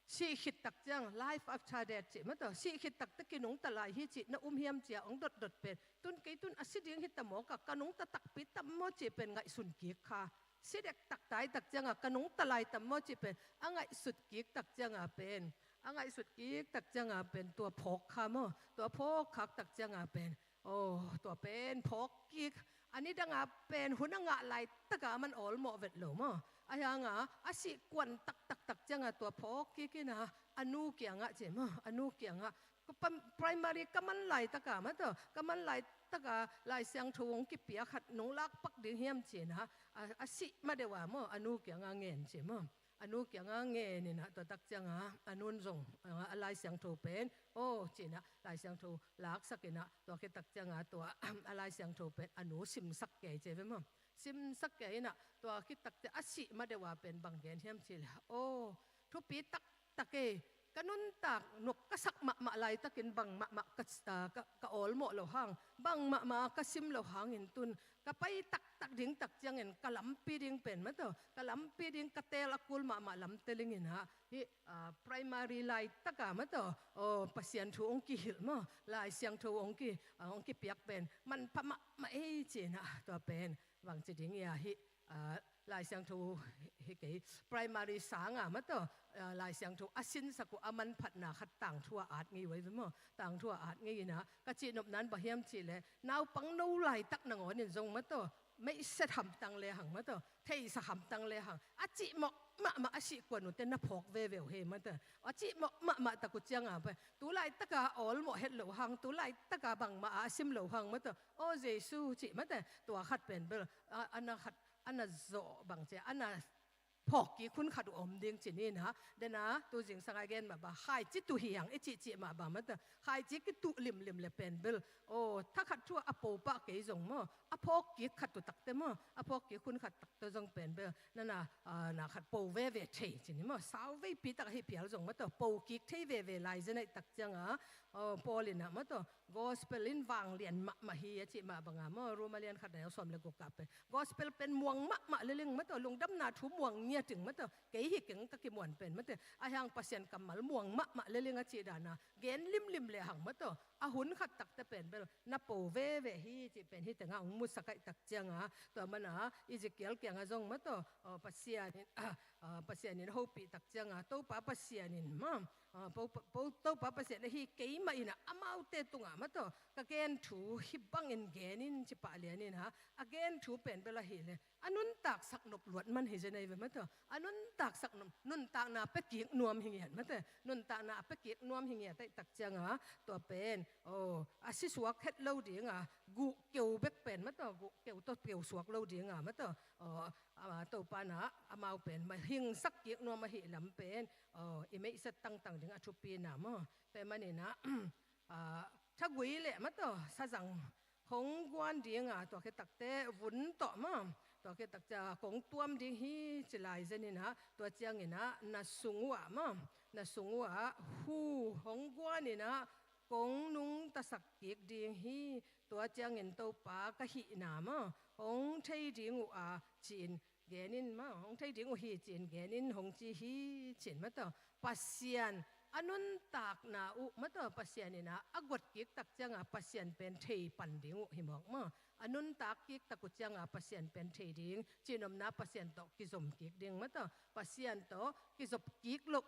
sih khit tak ciang, life after death cih maw tawh, sih khit tak teh kinungta lai hi cih na um hiam cia hong dotdot pen, tun kei tun a si ding hi ta mawk a, ka nungta takpi tam maw cih pen ngaihsun kik kha. Si dektak tai tak cianga ka nungta lai tam maw cih pen a ngaihsut kik tak cianga pen, a ngaihsut kik tak cianga pen tua phawk kha maw, tua phawk khak tak cianga pen, aw, tua pen phawk kik, a nidanga pen hun a ngah laitaka man awlmawh vet lo maw. Ahi hanga a sih kuan taktak tak cianga tua phawk kik inah, a nu kiangah ci maw, a nu kiangah, ka pam-, primary ka man laitaka maw tawh, ka man laitaka Lai Siangtho hong kipia khat nong lak pak ding hiam ci inah, a, a sih ma deuh a maw, a nu kiangah ngen ci maw. A nu kiangah ngen inah tua tak cianga, a nun zong, a, a Lai Siangtho pen, aw, ci inah, Lai Siangtho laksak inah, tua khit tak cianga tua, a Lai Siangtho pen, a nu simsak kei ci ve maw. Simsak kei inah, tua khit tak ciang, a sih ma deuh a pen bang gen hiam cihleh, aw, thupi taktak e, ka nuntak nop ka sak mahmah laitakin bang mahmah ka, a, ka, ka awlmawh lo hang, bang mahmah ka sim lo hangin tun, ka pai taktak ding tak ciangin ka lampi ding pen maw tawh, ka lampi ding ka teel a kul mahmah lam teling inah, hih, a, primary laitaka maw tawh, aw, Pasian thu hong kihilh maw, Lai Siangtho hong ki, a, hong kipiak pen manpha mahmah ei ci inah, tua pen bangci ding ia hih, a, Lai Siangtho hi kei, primary sanga maw tawh, a, Lai Siangtho a sinsak uh a manphatna khat tangthu-ah at ngei uh ei ve maw, tangthu-ah at ngei inah, ka cihnopna in bang hiam cihleh, naupang no laitak nangawnin zong maw tawh, meihset hamtang lehang maw tawh, theisa hamtang lehang, a cihmawh mahmah a sih kuan uh teh na phawk veve uh hi maw tawh, a cihmawh mahmah tak uh cianga pen, tu laitaka awlmawh het lo hang, tu laitaka bangmah a sim lo hang maw tawh, aw Jesu cih maw tawh, tua khat pen bel, a, a na khat, a na zawh bang cia, a na phawk kik hun khat uh om ding ci ni inah, dena, tu zingsanga gen mah bang, khaici tuh hi hang i cihcih mah bang maw tawh, khaici kituh limlim le pen bel, aw, thakhat thu-ah a po pah kei zong maw, a phawk kik khat uh tak teh maw, a phawk kik hun khat tak teh zong pen bel, nana, a, na khat po veve thei ci ni maw, sau veipi tak ahi phial zong maw tawh, po kik thei veve lai zen aih tak cianga, aw, Paul inah maw tawh, gospel in vanglian mahmah hi a cih mah banga maw, Roma lian khat neu sawm le guk ah pen, gospel pen muang mahmah leleng maw tawh, lungdamna thu muang ngiating maw tawh, kei hi keng ka kimuan pen maw tawh, ahi hang Pasian kammal muang mahmah leleng a cih dana, gen limlim lehang maw tawh, a hun khat tak teh pen bel, na po veve hi cih pen hih tengah hong musak aih tak cianga, tua mana, Ezekiel kiangah zong maw tawh, aw, Pasian in, a, a, Pasian in hopih tak cianga, Topa Pasian in maw, a, po, po, Topa Pasian ahi keimah inah amaute tungah maw tawh, ka gen thu hih bangin gen in ci pah lian inah, a gen thu pen bel ahileh, a nuntaksak nop luat man hi zen ei ve maw tawh, a nuntaksak nop, nuntakna pia kik nuam hi ngiat maw tawh, nuntakna a pia kik nuam hi ngiat aih tak cianga, tua pen, aw, a sisuak het lo dinga, guh keu bek pen maw tawh, guh keu tawh keu suak lo dinga maw tawh, aw, a, Topa na, amau pen, ma hingsak kik nuam ahih lam pen, aw, i meihset tangtang ding a thupina maw. Tua manin ah, a, thagui le maw tawh, sazang hong guan dinga, tua khit tak teh vun tawh maw, tua khit tak ciang kong tuam ding hi ci lai zen inah, tua ciangin ah, na sung uh ah maw, na sung uh ah hu hong guan inah, kong nungtasak kik ding hi, tua ciangin Topa ka hihna maw, hong thei ding uh a, ci-in gen in maw, hong thei ding uh hi ci-in gen in hong ci hi, ci-in maw tawh. Pasian a nuntakna uh maw tawh, Pasian inah a guat kik tak cianga Pasian pen thei pan ding uh hi mawk maw. A nuntak kik tak uh cianga Pasian pen thei ding, cihnopna Pasian tawh kizom kik ding maw tawh, Pasian tawh kizop kik loh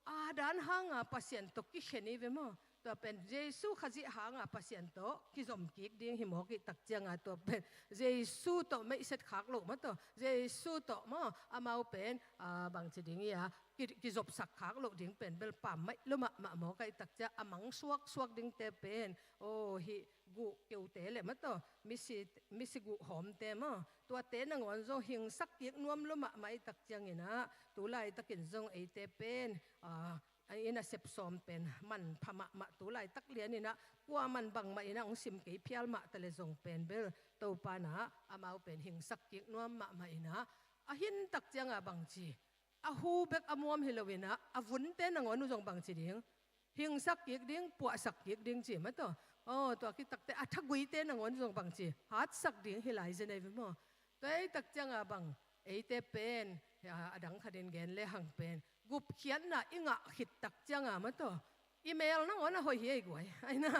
a dan hanga Pasian tawh kikhen i ve maw. Tua pen Jesu Khazih hanga Pasian tawh kizom kik ding hi mawk i tak cianga tua pen Jesu tawh meihset khak loh maw taw. Jesu tawh maw amau pen bangci ding ia kizopsak khak loh ding pen bel pammaih lo mahmah mawk a i tak cia a mang suaksuak dingte pen aw hih guh keute le maw taw misi, misi guh hawmte maw tuate nangawn zong hingsak kik nuam lo mahmah i tak cianginah tulaitakin zong eite pen a inn a sepsawm pen manpha mahmah tulaitak lianinah kua man bangmah inah hong sim kei phial mah ta le zong pen bel Topa nah amau pen hingsak kik nuam mahmah inah a hin tak cianga bangci a hu bek a muam hi loinah a vunte nangawn uh zong bangci ding hingsak kik ding puahsak kik ding ci maw taw. Aw tua kitakte a thaguite nangawn zong bangci hatsak ding hi lai zen ei ve maw. Tua ei tak cianga bang eite pen a dang khatin gen le hang pen gupkhiatna i ngah khit tak cianga maw taw i mel nangawn a hoih hi ei guai aina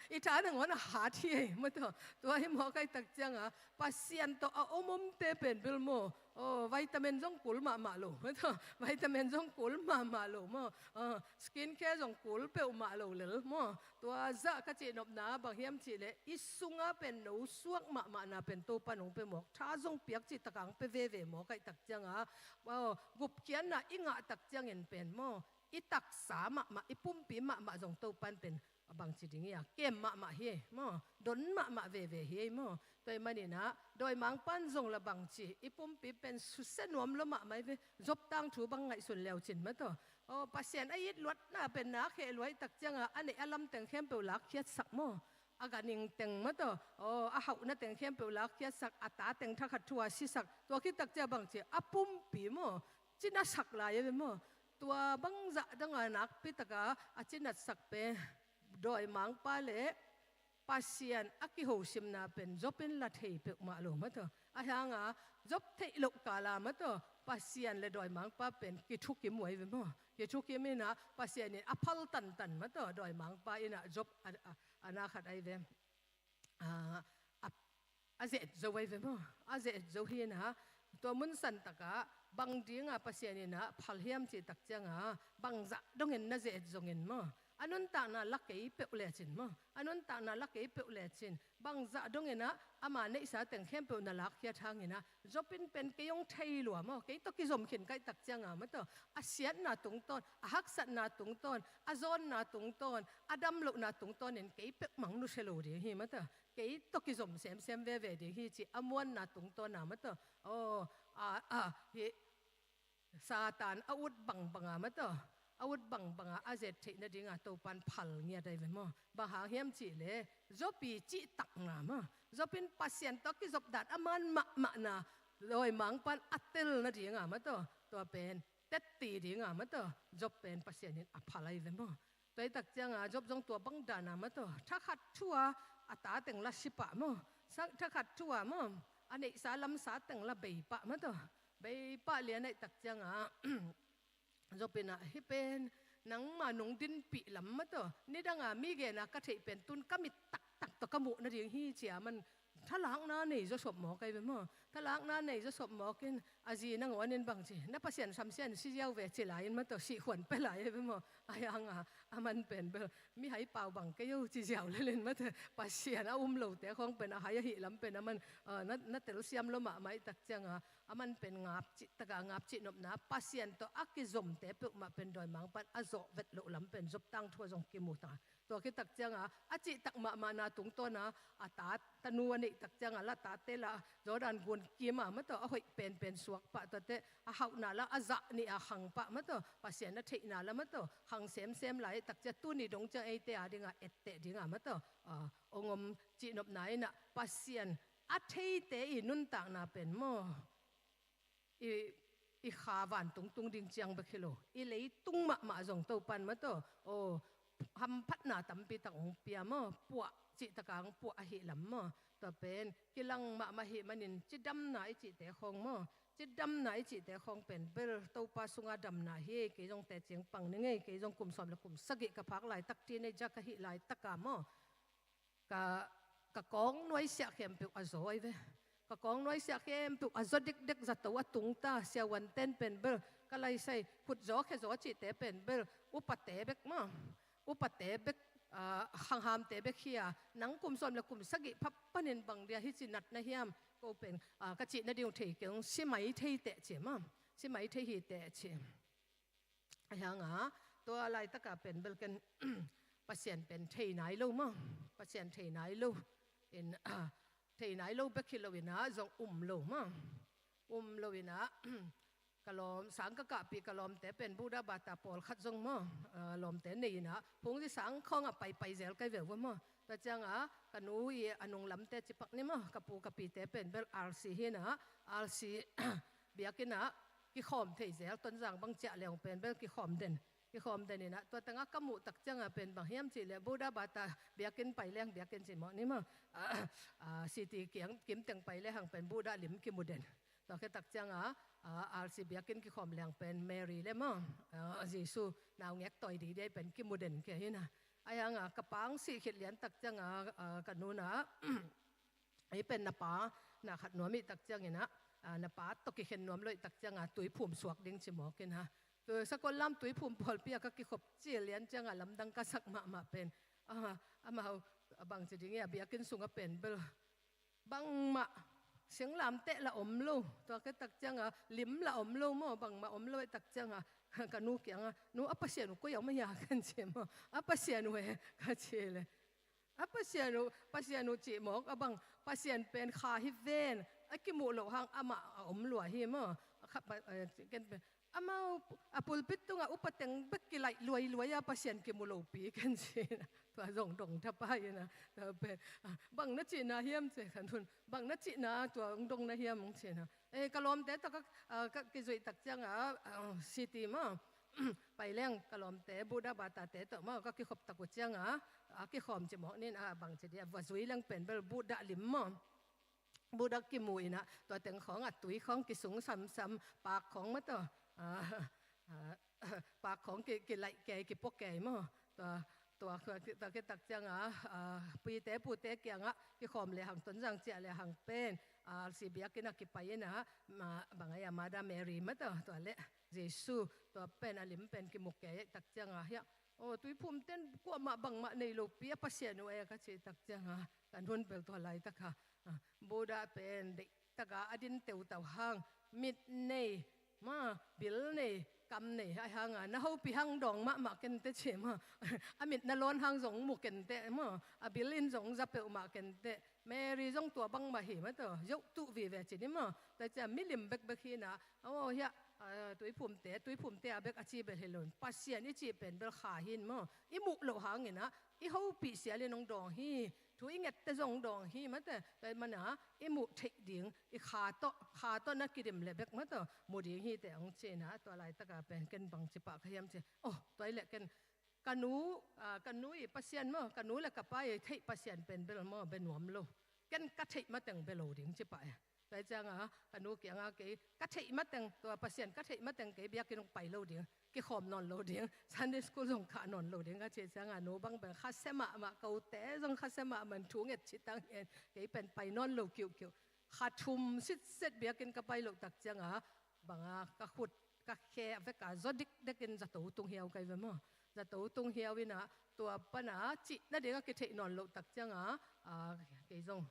i tha nangawn a hat hi ei maw taw. Tua hi mawk a i tak cianga Pasian tawh a om omte pen bel maw aw vitamin zong kul mahmah lo maw taw. Vitamin zong kul mahmah lo maw aw skin care zong kul peuhmah lo lel maw. Tua zah ka cihnopna bang hiam cihleh i sunga pen no suak mahmahna pen Topa nong pe mawk tha zong piak cih taka ang pe veve mawk a i tak cianga aw gupkhiatna i ngah tak ciangin pen maw i taksa mahmah i pumpi mahmah zong Topan pen a bangci ding ia kem mahmah hi ei maw don mahmah veve hi ei maw. Tua i maninah dawimangpan zong la bangci i pumpi pen susia nuam lo mahmah i ve. Zop tangthu bang ngaihsun leucin maw taw. Aw Pasian a it luatna pen na kheh luai tak cianga a neih a lam teng khempeuh lakkhiatsak maw. A ganhing teng maw taw aw a hauhna teng khempeuh lakkhiatsak a ta teng thakhat thu a sisak tua khit tak cia bangci a pumpi maw cinasak lai a ve maw. Tua bangzah danga nakpitaka a cinatsak pen dawimangpa le Pasian a kihosimna pen Job in la thei peuhmah lo maw taw. A hanga Job theih loh kala maw taw Pasian le dawimangpa pen kithukim uh ai ve maw. Kithukim inah Pasian in a phal tantan maw taw dawimangpa inah Job a, a, a na khat ai ve. A, a a ze-et zo ai ve maw. A ze-et zo hi inah tua mun santaka bang dinga Pasian inah phal hiam cih tak cianga bangzah dongin na ze-et zongin maw a nuntakna la kei peuh lecin maw a nuntakna la kei peuh lecin bangzah donginah ama neihsa teng khempeuh na lakkhiat hanginah Job in pen kei hong thei lua maw kei tawh kizom khin ka i tak cianga maw taw a siatna tungtawn a haksatna tungtawn a zawnna tungtawn a damlohna tungtawnin kei peuhmah hong nusia lo ding hi maw taw. Kei tawh kizom semsem veve ding hi ci a muanna tungtawna maw taw. Aw a a hi Satan a ut bangbanga maw taw a ut bangbanga a zet theih nadinga Topan phal ngiat ai ve maw. Bang hang hiam cihleh Job i cihtakna maw Job in Pasian tawh kizop dan a man mahmahna dawimangpan a tel nadinga maw taw tua pen tetti dinga maw taw Job pen Pasian in a phal ai ve maw. Tua i tak cianga Job zong tua bang dana maw taw thakhat thua a ta teng la si pah maw. Thakhat thua maw a neihsa lamsa teng la bei pah maw taw. Bei pah lian a i tak cianga Job inah hi pen nangma nong dinpih lam maw taw nidanga mi gena ka theih pen tun ka mit taktak tawh ka muh nading hi cia man thalakna nei zawsop mawk ai ve maw. Thalakna nei zawsop mawkin a zi nangawn in bangci na Pasian samsia in si ziau ve ci lai in maw taw sihkhuan pe lai ai ve maw. A hanga a man pen bel mihai pau bang kei o ci ziau lelin maw taw Pasian a um lote khawng pen a hai ahih lam pen a man na telsiam lo mahmah i tak cianga a man pen ngap cih taka ngap cih nopna Pasian tawh a kizomte peuhmah pen dawimangpan a zawh vet loh lam pen Job tangthu a zong kimu ta. Tua khit tak cianga a cihtak mahmahna tungtawna a ta tanu a neih tak cianga la tate la Jordan gun kima maw taw a hoih penpen suak pah tuate a hauhna la a zah nih a hang pah maw taw Pasian a theihna la maw taw hang semsem lai tak cia tuni dong ciang eite a dinga etteh dinga maw taw ong om cihnopna inah Pasian a theite i nuntakna pen maw i, i kha vantung tung ding ciang bek hi lo i leitung mahmah zong Topan maw taw aw hamphatna tampi tak hong pia maw puah cih taka hong puah ahih lam maw. Tua pen kilang mahmah hih manin cidamna i cihte khawng maw cidamna i cihte khawng pen bel Topa sunga damna hi. Kei zong teci pang ni ngei kei zong kum sawm le kum sagih ka phak laitak teenager ka hih laitaka maw ka, ka kawng nuaisiah khempeuh a zaw ai ve. Ka kawng nuaisiah khempeuh a zaw dikdek zato a tungta siavuanten pen bel ka laisai khutzaw khezaw cihte pen bel upate bek maw upate bek ah, khanghamte bek hi a, nang kum sawm le kum sagih pha panin bang dia hih ci nat na hiam, ko pen, ah, ka cih nading uh thei keng, si mai thei teh ci maw, si mai thei hi teh ci. Ahi hanga tua laitaka pen bel ken Pasian pen thei nai lo maw, Pasian thei nai lo in, ah, thei nai lo bek hi lo in ah zong um lo maw, um lo in ah ka lawm, sang ka kahpih ka lawmte pen Buddha bata pawlkhat zong maw, ah, lawmte nei in ah phungzi sang khawngah paipai zel kai ve uh maw. Tua ciangah ka nu i a nunglamte cipak ni maw, ka pu ka pite pen bel R C hi in ah, R C biakinn ah kikhawm thei zel, Tonzang bang ciah leng pen bel kikhawm den, kikhawm den in ah, tua tengah ka muh tak ciangah pen bang hiam cih leh Buddha bata biakinn pai leng, biakinn ci mawk ni maw, ah, ah, city kiang kim teng pai le hang pen Buddha lim kimu den. Tua khit tak ciangah, ah, R C biakinn kikhawm leng pen Mary le maw, ah, Jesu naungek tawi didi pen kimu den kei hi in ah. Ahi hanga ka pa hong sih khit lian tak ciangah, ah, ka nu in ah, ei pen na pa na khat nuam ih tak ciangin ah, ah, na pa tawh kikhen nuam lo ih tak ciangah tuiphum suak ding ci mawk in ah. Tua sakol lam tuiphum pawlpi ah ka kikhop cil lian ciangah lamdang ka sak mahmah pen, ah, amau bangci ding ia, biakinn sungah pen bel bangmah singlamteh la om lo, tua khit tak ciangah lim la om lo maw, bangmah om lo ih tak ciangah ka nu kiangah, "Nu, a Pasian uh koi ah om a hia?" kan ci maw, "A Pasian uh e," ka ci le, "A Pasian uh, Pasian uh cih mawk a bang, Pasian pen kha hi ven, a kimuh loh hang amah a om lua hi maw, a kha pa, eh, ken pen amau a pulpit tungah upa teng bek kilaih luailuai a Pasian kimu lopi," kan ci in ah. Tua zong dong thapai in ah, tua pen, ah, "Bang na cihna hiam?" ci ka nu in, "Bang na cihna, tua hong dong na hiam?" hong ci in ah. Eh, ka lawmte tawh ka, ah, ka kizuih tak ciangah, ah, city maw pai leng ka lawmte Buddha batate tawh maw ka kikhop tak uh ciangah, ah, kikhawm ci mawk ni in ah, bangci dia va zui leng pen bel Buddha lim maw, Buddha kimu in ah, tua teng khawngah tui khawng kisung samsam, pak khawng maw tawh, ah, ah, pak khawng ki, kilaih kei, kipua kei maw. Tua, tua, tua khit tak ciangah, ah, pite pute kiangah kikhawm le hang, Tonzang ciah le hang pen, ah, R C biakinn ah kipai in ah, ma, bang a ia, Mother Mary maw tawh, tua le Jesu, tua pen a lim pen kimu kei tak ciangah, hiah, "Oh, tuiphum ten kuamah bangmah nei lopi a Pasian uh e," ka cih tak ciangah ka nu in bel tua laitakah, ah, Buddha pen deih taka a din teutau hang, mit nei maw, bil nei, kam nei, ahi hanga na hopih hang dawng mahmah kenteh ci maw, a mit na lawn hang zong mu kenteh maw, a bil in zong za peuhmah kenteh, Mary zong tua bangmah hi maw tawh, zohtuh vive ci ni maw. Tua ciah milim bekbek hi in ah, aw hiah, ah, tuiphumte, tuiphumte a bek a ci bel hi lo in, Pasian i cih pen bel kha hi in maw, i muh loh hangin ah i hopih sialin hong dawng hi. Thu i ngette zong dawng hi maw teh, tua ahih manin ah i muh theih ding, i kha tawh, kha tawh na kidim leh bek maw tawh mu ding hi teh hong ci in ah, tua laitakah pen ken bangci pah ka hiam ci, oh, tua hi leh ken ka nu, ah, ka nu i Pasian maw, ka nu le ka pa i theih Pasian pen bel maw bia nuam lo. Ken ka theih mateng bia lo ding ci pah e. Tua ciangah ka nu kiangah, "Kei ka theih mateng, tua Pasian ka theih mateng kei biakinn hong pai lo ding, kikhawm nawn lo ding, Sunday school zong khah nawn lo ding," ka cih ciangah, "Nu bang pen khasia mahmah, kote zong khasia mahmah, thu nget citang hen, kei pen pai nawn lo kiuhkiuh." Kha thum sitset biakinn ka pai loh tak ciangah, bangah ka khut, ka khe a vekah zaw dikdekin zato tung hiau kai ve maw. Zato tung hiau in ah, tua panah cih nadingah kitheih nawn loh tak ciangah, ah, kei zong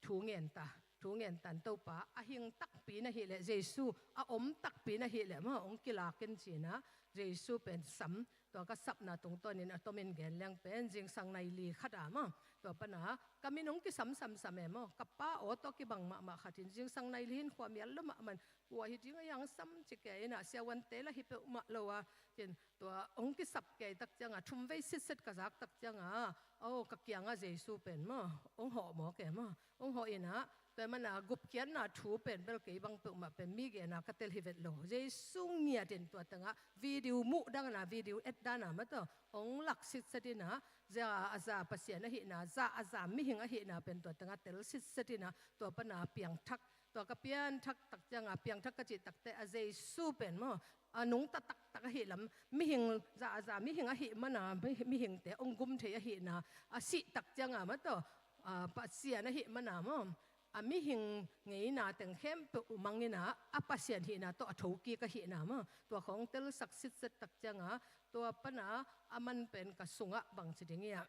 thu ngen ta, thu ngen tan, Topa a hing takpi na hih leh, Jesu a om takpi na hih leh maw, hong kilak in ci in ah, Jesu pen sam, tua ka sapna tungtawnin a tomin gen leng pen zingsang nai li khat ah maw, tua panah ka min hong kisam samsam e maw, ka pa aw tawh kibang mahmah khat in zingsang nai li in khua mial lua mahmah in, kua hi ding a hiang sam ci kei in ah, siavuante lah hi peuhmah lo a, ci in tua hong kisap kei tak ciangah, thum vei sitset ka zak tak ciangah, aw, ka kiangah Jesu pen maw hong hawh mawk e maw, hong hawh in ah, tua ahih manin ah gupkhiatna thu pen bel kei bang peuhmah pen mi genna ka tel hi vet lo. Jesu ngiat in tua tengah video muh dangin ah, video et dan ah maw tawh hong lak sitset in ah, za a za Pasian ahihna, za a za mihing ahihna pen tua tengah tel sitset in ah, tua panah piangthak, tua ka pianthak tak ciangah, piangthak ka cih takteh a Jesu pen maw, a nungta taktak ahih lam, mihing, za a za mihing ahih mana, mi-, mihingte hong gum thei ahihna, a sih tak ciangah maw tawh, a, Pasian ahih mana maw, a mihing ngeina teng khempeuh mang inah a Pasian hihna tawh a thokik ahihna maw, tua khawng telsak sitset tak ciangah tua pana a man pen ka sungah bangci ding hiam?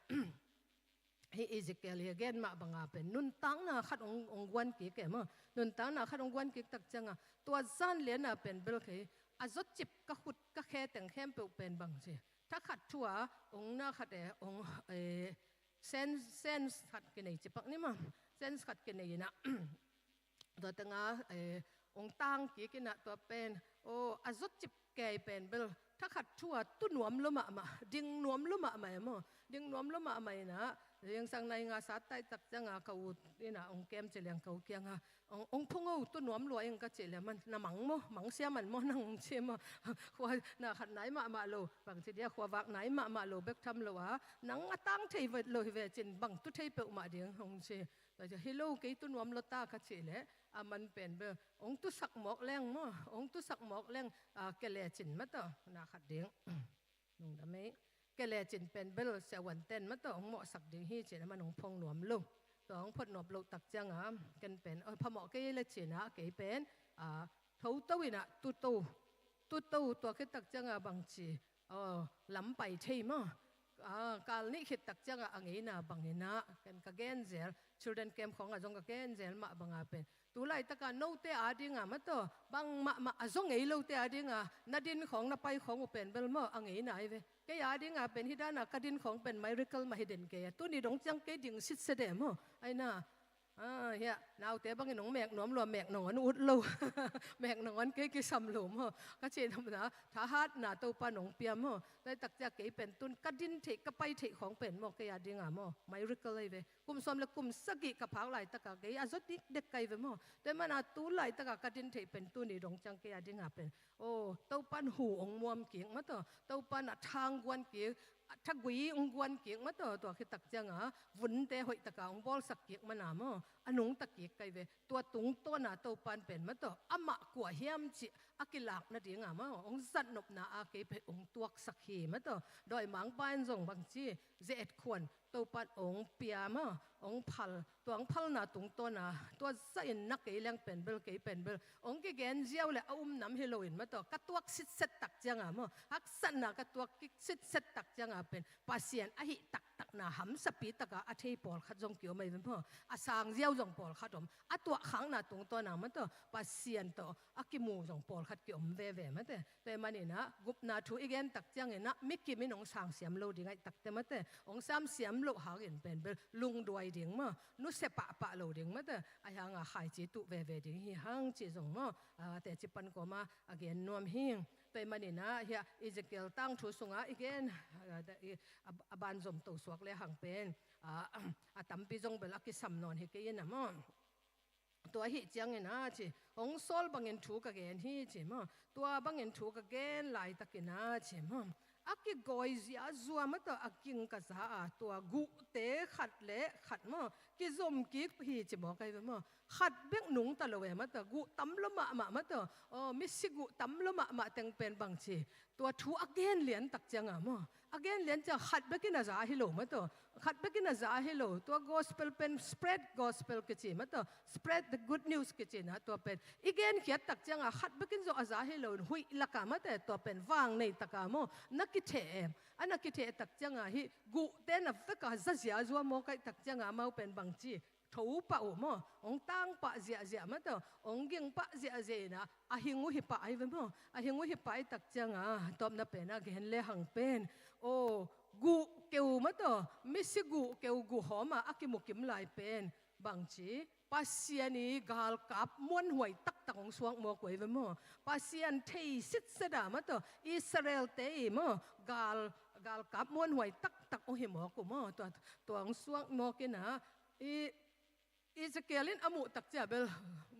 Hih Ezekiel hi a gen mah banga pen nuntakna khat hong, hong guan kik e maw. Nuntakna khat hong guan kik tak ciangah tua zan liana pen bel kei a zawcip ka khut ka khe teng khempeuh pen bangci, thakhat thu-a hong na khat e, hong, eh, sense, sense khat kinei ci pak ni maw. Sense khat kinei inah tua tengah, eh, hong tang kik inah tua pen, aw, a zawcip kei pen bel thakhat thu-a tu nuam lua mahmah, ding nuam lua mahmah e maw. Ding nuam lua mahmah inah zingsang nai nga sat taih tak ciangah ka u inah hong kem ci leng ka u kiangah, hong, hong phung o, tu nuam lua ing ka cih leh, man na mang maw, mang sia man maw nang ci maw. Khua na khat nai mahmah lo, bangci dia, khua vak nai mahmah lo bek tham lo a, nang a tang thei lo hi ve cin, bang tu thei peuhmah ding hong ci. Tua ciang hi lo, kei tu nuam lua ta ka cih leh a man pen bel hong tusak mawk leng maw, hong tusak mawk leng, ah, kelecin maw tawh na khat ding. Lungdam ei. Kelecin pen bel siavuanten maw tawh hong mawhsak ding hi cin a man hong phong nuam lo. Tua hong phot nuam loh tak ciangah ken pen, oh, phamawh kei le cinah kei pen, ah, thoto inah tuto, tuto tua khit tak ciangah bangci, aw, lam pai thei maw. Ah, kal nih khit tak ciangah a ngeina bang inah ken ka gen zel, children camp khawngah zong ka gen zel mah banga pen tu laitaka note adinga maw tawh bang mahmah a zaw ngei lote adinga na din khawng na pai khawng uh pen bel maw a ngeina hi ve. Kei adinga pen hih dana ka din khawng pen miracle mah hi den kei a, tuni dong ciang kei ding sitset e maw. Aina, ah, hiah naute bangin hong mek nuam lua, mek nangawn ut lo. Mek nangawn kei kisam lo maw ka cih nopna, thahatna Topa nong pia maw. Tua hi tak ciang kei pen tun ka din theih, ka pai theih khawng pen maw, kei adinga maw miracle ahi ve. Kum sawm le kum sagih ka phak laitaka kei a zaw dikdek ka hi ve maw. Tua hi mana tu laitaka ka din theih pen tuni dong ciang kei adinga pen, aw, Topan hu hong muam kik maw tawh, Topan a thang guan kik, a thagui hong guan kik maw tawh, tua khit tak cianga vunte hoihtaka hong bawlsak kik mana maw, a nungta kik ka hi ve. Tua tungtawna Topan pen maw tawh amah kua hiam cih a kilak nadinga maw hong zatnopna a kei pen hong tuaksak hi maw tawh. Dawimangpa in zong bangci, ze-et khuan Topan hong pia maw, hong phal, tua hong phalna tungtawna tua zahin na kei leng pen bel, kei pen bel hong kigen ziau le a um nam hi loin maw tawh ka tuak sitset tak cianga maw, haksatna ka tuak kik sitset tak cianga pen Pasian ahi taktakna hamsapi taka a thei pawlkhat zong kiom ahi ve maw. A sang ziau zong pawlkhat om, a tuahkhakna tungtawna maw tawh Pasian tawh a kimu zong pawlkhat kiom veve mate. Tua hi maninah gupna thu i gen tak cianginah mikim in hong sang siam lo ding aih takte mate, hong sang siam loh hangin pen bel lungduai ding maw, nusia pahpah lo ding mate. Ahi hanga khaici tuh veve ding hi hang cih zong maw, ah, teci pan kawma a gen nuam hi. Tua hi maninah hiah Ezekiel tangthu sungah i gen, ah, i, a, a banzom to suak le hang pen, ah, a tampi zong bel a kisam nawn hi kei in a maw. Tua ahih ciangin a ci, hong sawl bangin thu ka gen hi ci maw, tua bangin thu ka gen laitakin a ci maw, a kigawi ziazua maw tawh a ging ka za a, tua guhte khat le khat maw kizom kik hi ci maw, ka hi ve maw. Khat bek nungta lo e maw tawh, guh tam lua mahmah maw tawh, aw, misi guh tam lua mahmah teng pen bang ci, tua thu a gen lian tak cianga maw, a gen lian ciang khat bekin a za hi lo maw tawh. Khat bekin a za hi lo. Tua gospel pen spread gospel kici maw tawh, spread the good news kici na, tua pen i genkhiat tak cianga khat bekin zong a za hi lo. Huih laka mate, tua pen vang nei taka maw na kitheh em? A na kitheh tak cianga hih guhte na veka za ziazua maw, kaih tak cianga amau pen bangci tho pah uh maw, hong tang pah ziahziah maw tawh, hong ging pah ziahziah inah a hing uh hi pah ahi ve maw. A hing uh hi pah aih tak cianga tawpna pen a gen le hang pen, aw, guh keu maw tawh, misi guh keu guh hawma a kimukim lai pen bangci, Pasian i galkap muanhuai taktak hong suak mawk uh ahi ve maw. Pasian thei sitseda maw tawh, Israelte i maw gal, galkap muanhuai taktak hong hi mawk uh maw. Tua, tua hong suak mawk inah i Ezekiel in a muh tak cia bel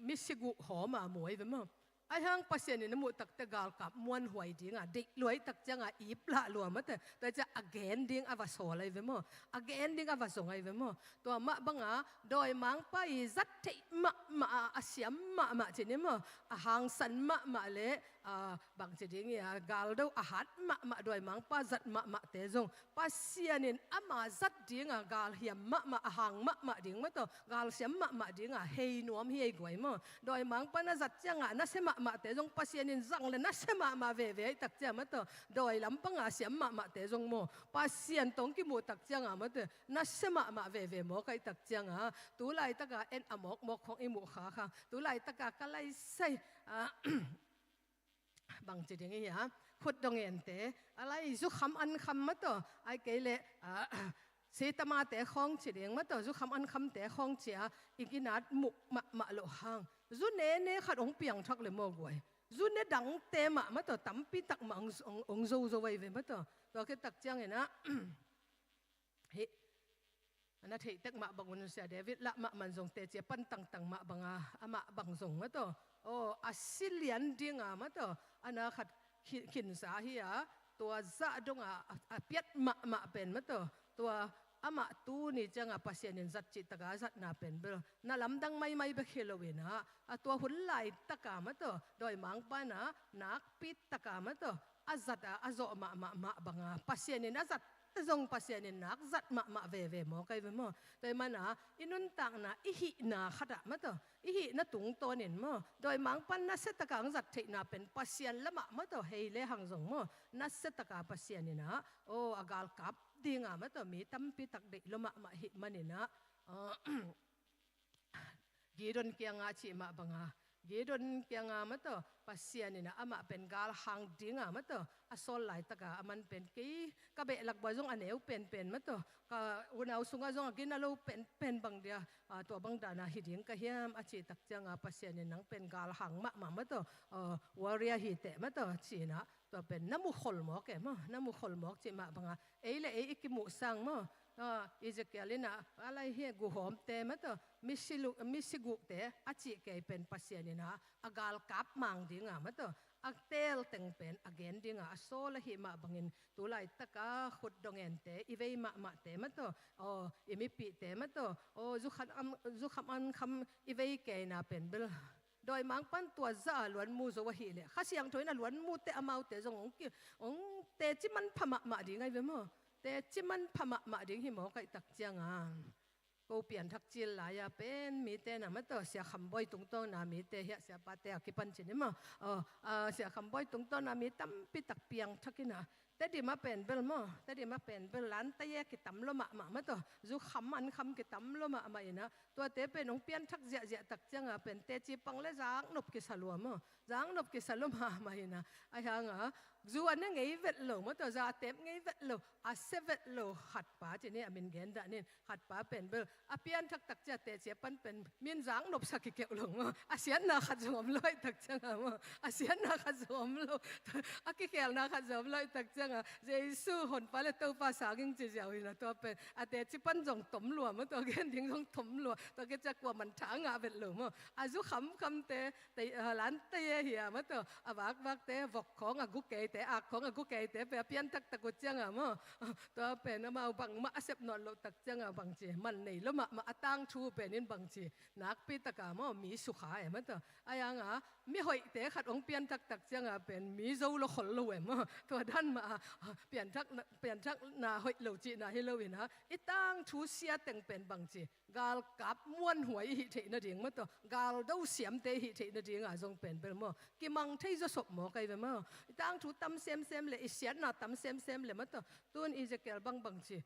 misi guh hawma mu ahi ve maw. Ahi hang Pasian in a muh takte galkap muanhuai dinga deih lua ahih tak cianga ip lah lua mate. Tua ciang a gen ding a va sawl ahi ve maw? A gen ding a va zong ahi ve maw? Tua mah banga dawimangpa i zat theih mahmah a, a siam mahmah ci ni maw? A hangsan mahmah le, a, bangci ding hi a, galdo a hat mahmah dawimangpa zat mahmahte zong Pasian in ama zat dinga galhiam mahmah, a hang mahmah ding mataw, galsiam mahmah dinga hei nuam hi ei guai maw? Dawimangpa na zat cianga nasia mahmahte zong Pasian in zang le nasia mahmah veve ahih tak cianga mataw, dawi lampanga siam mahmahte zong maw, Pasian tawh hong kimuh tak cianga mataw, nasia mahmah veve mawk ahih tak cianga, tu laitaka en a mawkmawk khong i muh khakha, tu laitaka ka laisai, a, bangci ding hi a, khut dong ente, a lai zukham ankham mataw, ahih kei leh, a, seitamate khawng ci ding mataw, zukham ankhamte khawng ci a, i ginat muh mahmah loh hang, zu nene khat hong piangthak le maw guai, zu ne dangte mah mataw, tampi tak mah hong, hong, hong zozo ahi ve mataw. Tua khit tak ciangin a, hih, a na theih tek mah bangun Sia David lah mah man zong teci a pan tangtang mah banga, amah bang zong mataw, aw, a si lian dinga mataw, a na khat khi-, khinsa hi a, tua zah donga a, a piat mahmah pen mataw, tua amah tuni cianga Pasian in zat cihtaka a zatna pen bel na lamdang maimai bek hi loin a, a tua hun laitaka mataw, dawimangpa na nakpi taka mataw, a zat a, a zawh mahmah mah banga Pasian in a zat zong Pasian in nak zat mahmah veve mawk ahi ve maw? Tua ahih mana i nuntakna, i hihna khatah mataw, i hihna tungtawnin maw, dawimangpa nasia taka hong zat theihna pen Pasian lamah mataw, hei le hang zong maw, nasia taka Pasian in a, aw, a galkap dinga mataw, mi tampi tak deih lua mahmah hih manin a, aw, Gideon kianga cih mah banga, Gideon kianga mataw, Pasian in a amah pen galhang dinga mataw, a sawl laitaka aman pen kei ka behlak bua zong a neu penpen mataw, ka unau sunga zong a gina lo penpen bang dia, a, tua bang dana hi ding ka hiam a cih tak cianga Pasian in nang pen galhang mahmah mataw, a, warrior hi teh mataw ci-in a, tua pen na mukhol mawk e maw, na mukhol mawk cih mah banga, ei le ei i kimuh sang maw, a, Ezekiel in a, a lai hi guhawmte mataw, misi lu-, misi guhte a cih kei pen Pasian in a, a galkap mang dinga mataw, a teel teng pen a gen dinga a sawl ahih mah bangin, tu laitaka khut dong ente, i vei mahmahte mataw, aw, i mipihte mataw, aw, zukham an-, zukham ankham i vei keina pen bel dawimangpan tua zah a luanmu zo ahih leh, Kha Siangtho in a luanmute amaute zong hong ki-, hong teci manpha mahmah ding ahi ve maw? Teci manpha mahmah ding hi mawk ahih tak cianga, ko pianthak cil lai-a pen mite na mataw, Sia Kham Bawi tungtawna mite hiah, siapate a kipan ci ni maw? Aw, a, Sia Kham Bawi tungtawna mi tampi tak piangthak in a, Tedim a pen bel maw, Tedim a pen bel lanta ye kitam lua mahmah mataw, zukham ankham kitam lua mahmah in a, tuate pen hong pianthak ziahziah tak cianga pen teci pang le zaknop kisa lua maw, zaknop kisa lua mahmah in a, ahi hanga zu a ne ngei vet lo mataw, za a tep ngei vet lo, a sia vet lo khatpa ci ni, a min gen dah nin, khatpa pen bel a pianthak tak cia teci a pan pen min zaknop sa kikeuh lo maw, a siatna khat zong om lo ahih tak cianga maw, a siatna khat zong om lo, a kikhelna khat zong om lo ahih tak cianga, Jesu honpa le Topa sang ing ci ziau hi na, tua pen a teci pan zong tom lua maw, tua gen ding zong tom lua, tua khit ciang kuaman tha a ngah vet lo maw, a zu khamkhamte, te, a, lanta ye hi a mataw, a vakvakte, vok khawng a gu keite, ak khawng a gu keite pen a pianthak tak uh cianga maw, tua pen amau bangmah a sep nawn loh tak cianga bangci, man nei lua mahmah a tangthu pen in bangci, nakpi taka maw, mi sukha e mataw. Ahi hanga mihoihte khat hong pianthak tak cianga pen mi zo lua khol lo e maw, tua dan mah a, pianthak na, pianthakna hoih lo cihna hi lo in a, i tangthu sia teng pen bangci, galkap muanhuai i hih theih nading mataw, galdo siamte i hih theih nadinga zong pen bel maw, kimang thei zawsop mawk ahi ve maw? I tangthu tam semsem le, i siatna tam semsem le mataw, tun Ezekiel bangbang ci,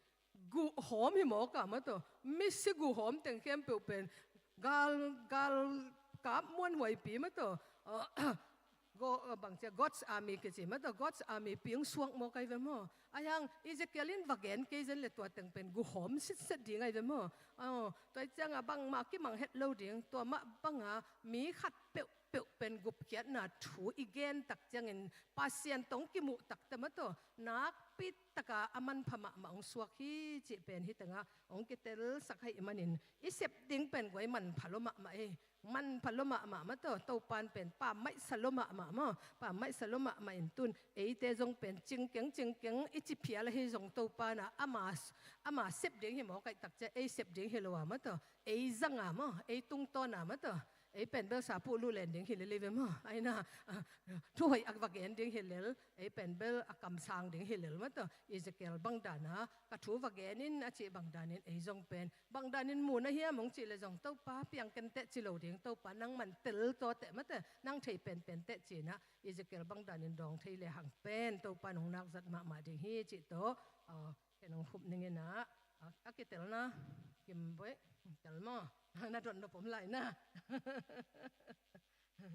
guhhawm hi mawk a mataw, misi guhhawm teng khempeuh pen gal, galkap muanhuaipi mataw, a, Go-, bangcia God's army kici mataw, God's army pi hong suak mawk ahi ve maw? Ahi hang Ezekiel in va gen kei zen le tua teng pen guhhawm sitset ding ahi ve maw? Aw, tua cianga bangmah kimang het lo ding, tua mah banga mi khat peuhpeuh pen gupkhiatna thu i gen tak ciangin Pasian tawh hong kimuh takte mataw, nakpi taka a manpha mahmah hong suak hi cih pen hih tengah hong kitelsak ahih manin, i sep ding pen guai manpha lua mahmah ei. manpha lua mahmah maw taw, Topa'n pen pammaihsa lua mahmah maw, pammaihsa lua mahmah in tun eite zong pen cingkeng cingkeng i ci phial ahi zong Topa'n ah ama, ama sep ding hi mawk ahih tak ciang ei sep ding hi lo a maw taw, ei zang a maw, ei tungtawn a maw taw, ei pen bel sapu luh len ding hi lel ei ve maw, aina, ah, thuhoih a va gen ding hi lel, ei pen bel a kamsang ding hi lel maw taw, Ezekiel bang dan a ka thu va gen in a cih bang dan in ei zong pen bang dan in mu na hiam hong cih leh zong Topa piang ken teh ci lo ding, Topa nangman tel taw teh maw taw, nang thei penpen teh ci-in ah Ezekiel bang dan in dawng thei le hang pen Topa nong nak zat mahmah ding hi cih tawh, ah, ken hong khup ning in ah, ah, a kitelna Kim Boih, tel maw, na dot nop om lai na. A,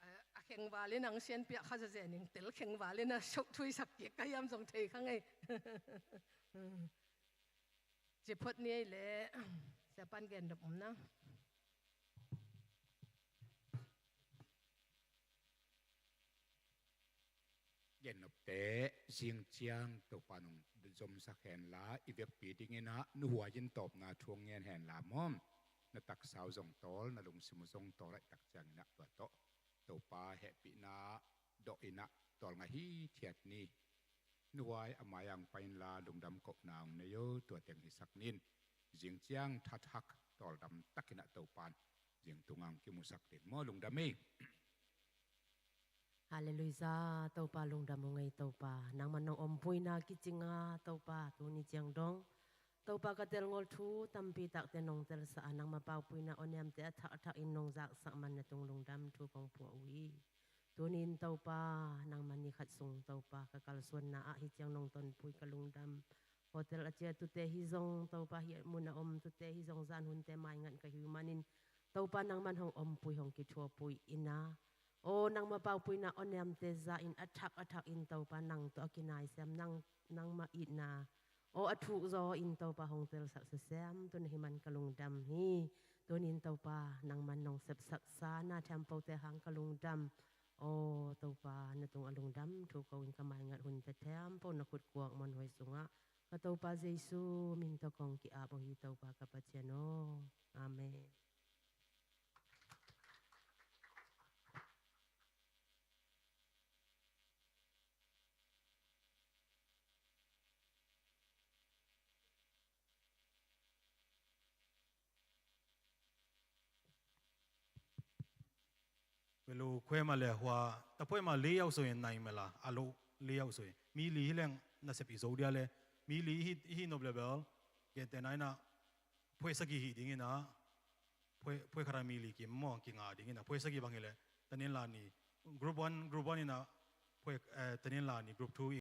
a, a khengval in ang sianpiak kha zazen ing, tel khengval in a sok thui sak kik ka hiam zong thei kha ngei. Ci phot ni ei leh, Sia Pan gen nop om na. Gen nop teh, zing ciang Topa nong zomsak hen la, i vekpi ding in ah nuhuai in tawpna thu hong ngen hen la maw. Na taksa uh zong tawl, na lungsim uh zong tawl ahih tak ciangin ah tua tawh Topa hehpihna dawh in ah tawlnga hithiat ni. Nuhuai a mai-ah hong pai in la lungdam kohna hong nei uh, tua teng hisak ni in. Zing ciang thathak tawldam takin ah Topa'n zing tungah hong kimusak ding maw, lungdam hi. Halleluiah, Topa lungdam ung ei Topa. Nangman nong ompuina kicing a Topa, tuni ciang dong Topa ka telngol thu tampi takte nong telsa a, nangma paupuina aw niamte a thak a thak in nong zaksak man na tung lungdam thu kong phuah uh hi. Tuni in Topa, nangma ni khat sung Topa ka kalsuanna ah hih ciang nong tonpui ka lungdam. Hotel a ciah tute hi zong Topa, hih mun a om tute hi zong zan hunte maingat ka hi uh manin Topa nangman hong ompui hong kithuapui in a, aw nangma paupuina aw niamte za in a thak a thak in Topa nang tawh a kinaisiam nang, nangma itna aw a thuk zaw in Topa hong telsak sisiam tun ahi man ka lungdam hi. Tuni in Topa nangman nong sepsaksa na thiampote hang ka lungdam. Aw Topa na tungah lungdam thu ko in ka maingat hunte thiampo na khutkuak muanhuai sungah ka Topa Jesu min tawh kong ki-ap uh hi Topa ka Pathian aw. Amen. Velu khuema le hua, ta phuema li au soi nai mela, a lo li au soi. Mi li hi leng nasep i zo dia le, mi li hi, hi nop le bel, gente nai na, phuesagi hi ding ina, phue, phue khara mi li kim mo, kinga ding ina, phuesagi bang hi le, tanin la ni, group one, group one ina, phue, eh, tanin la ni, group two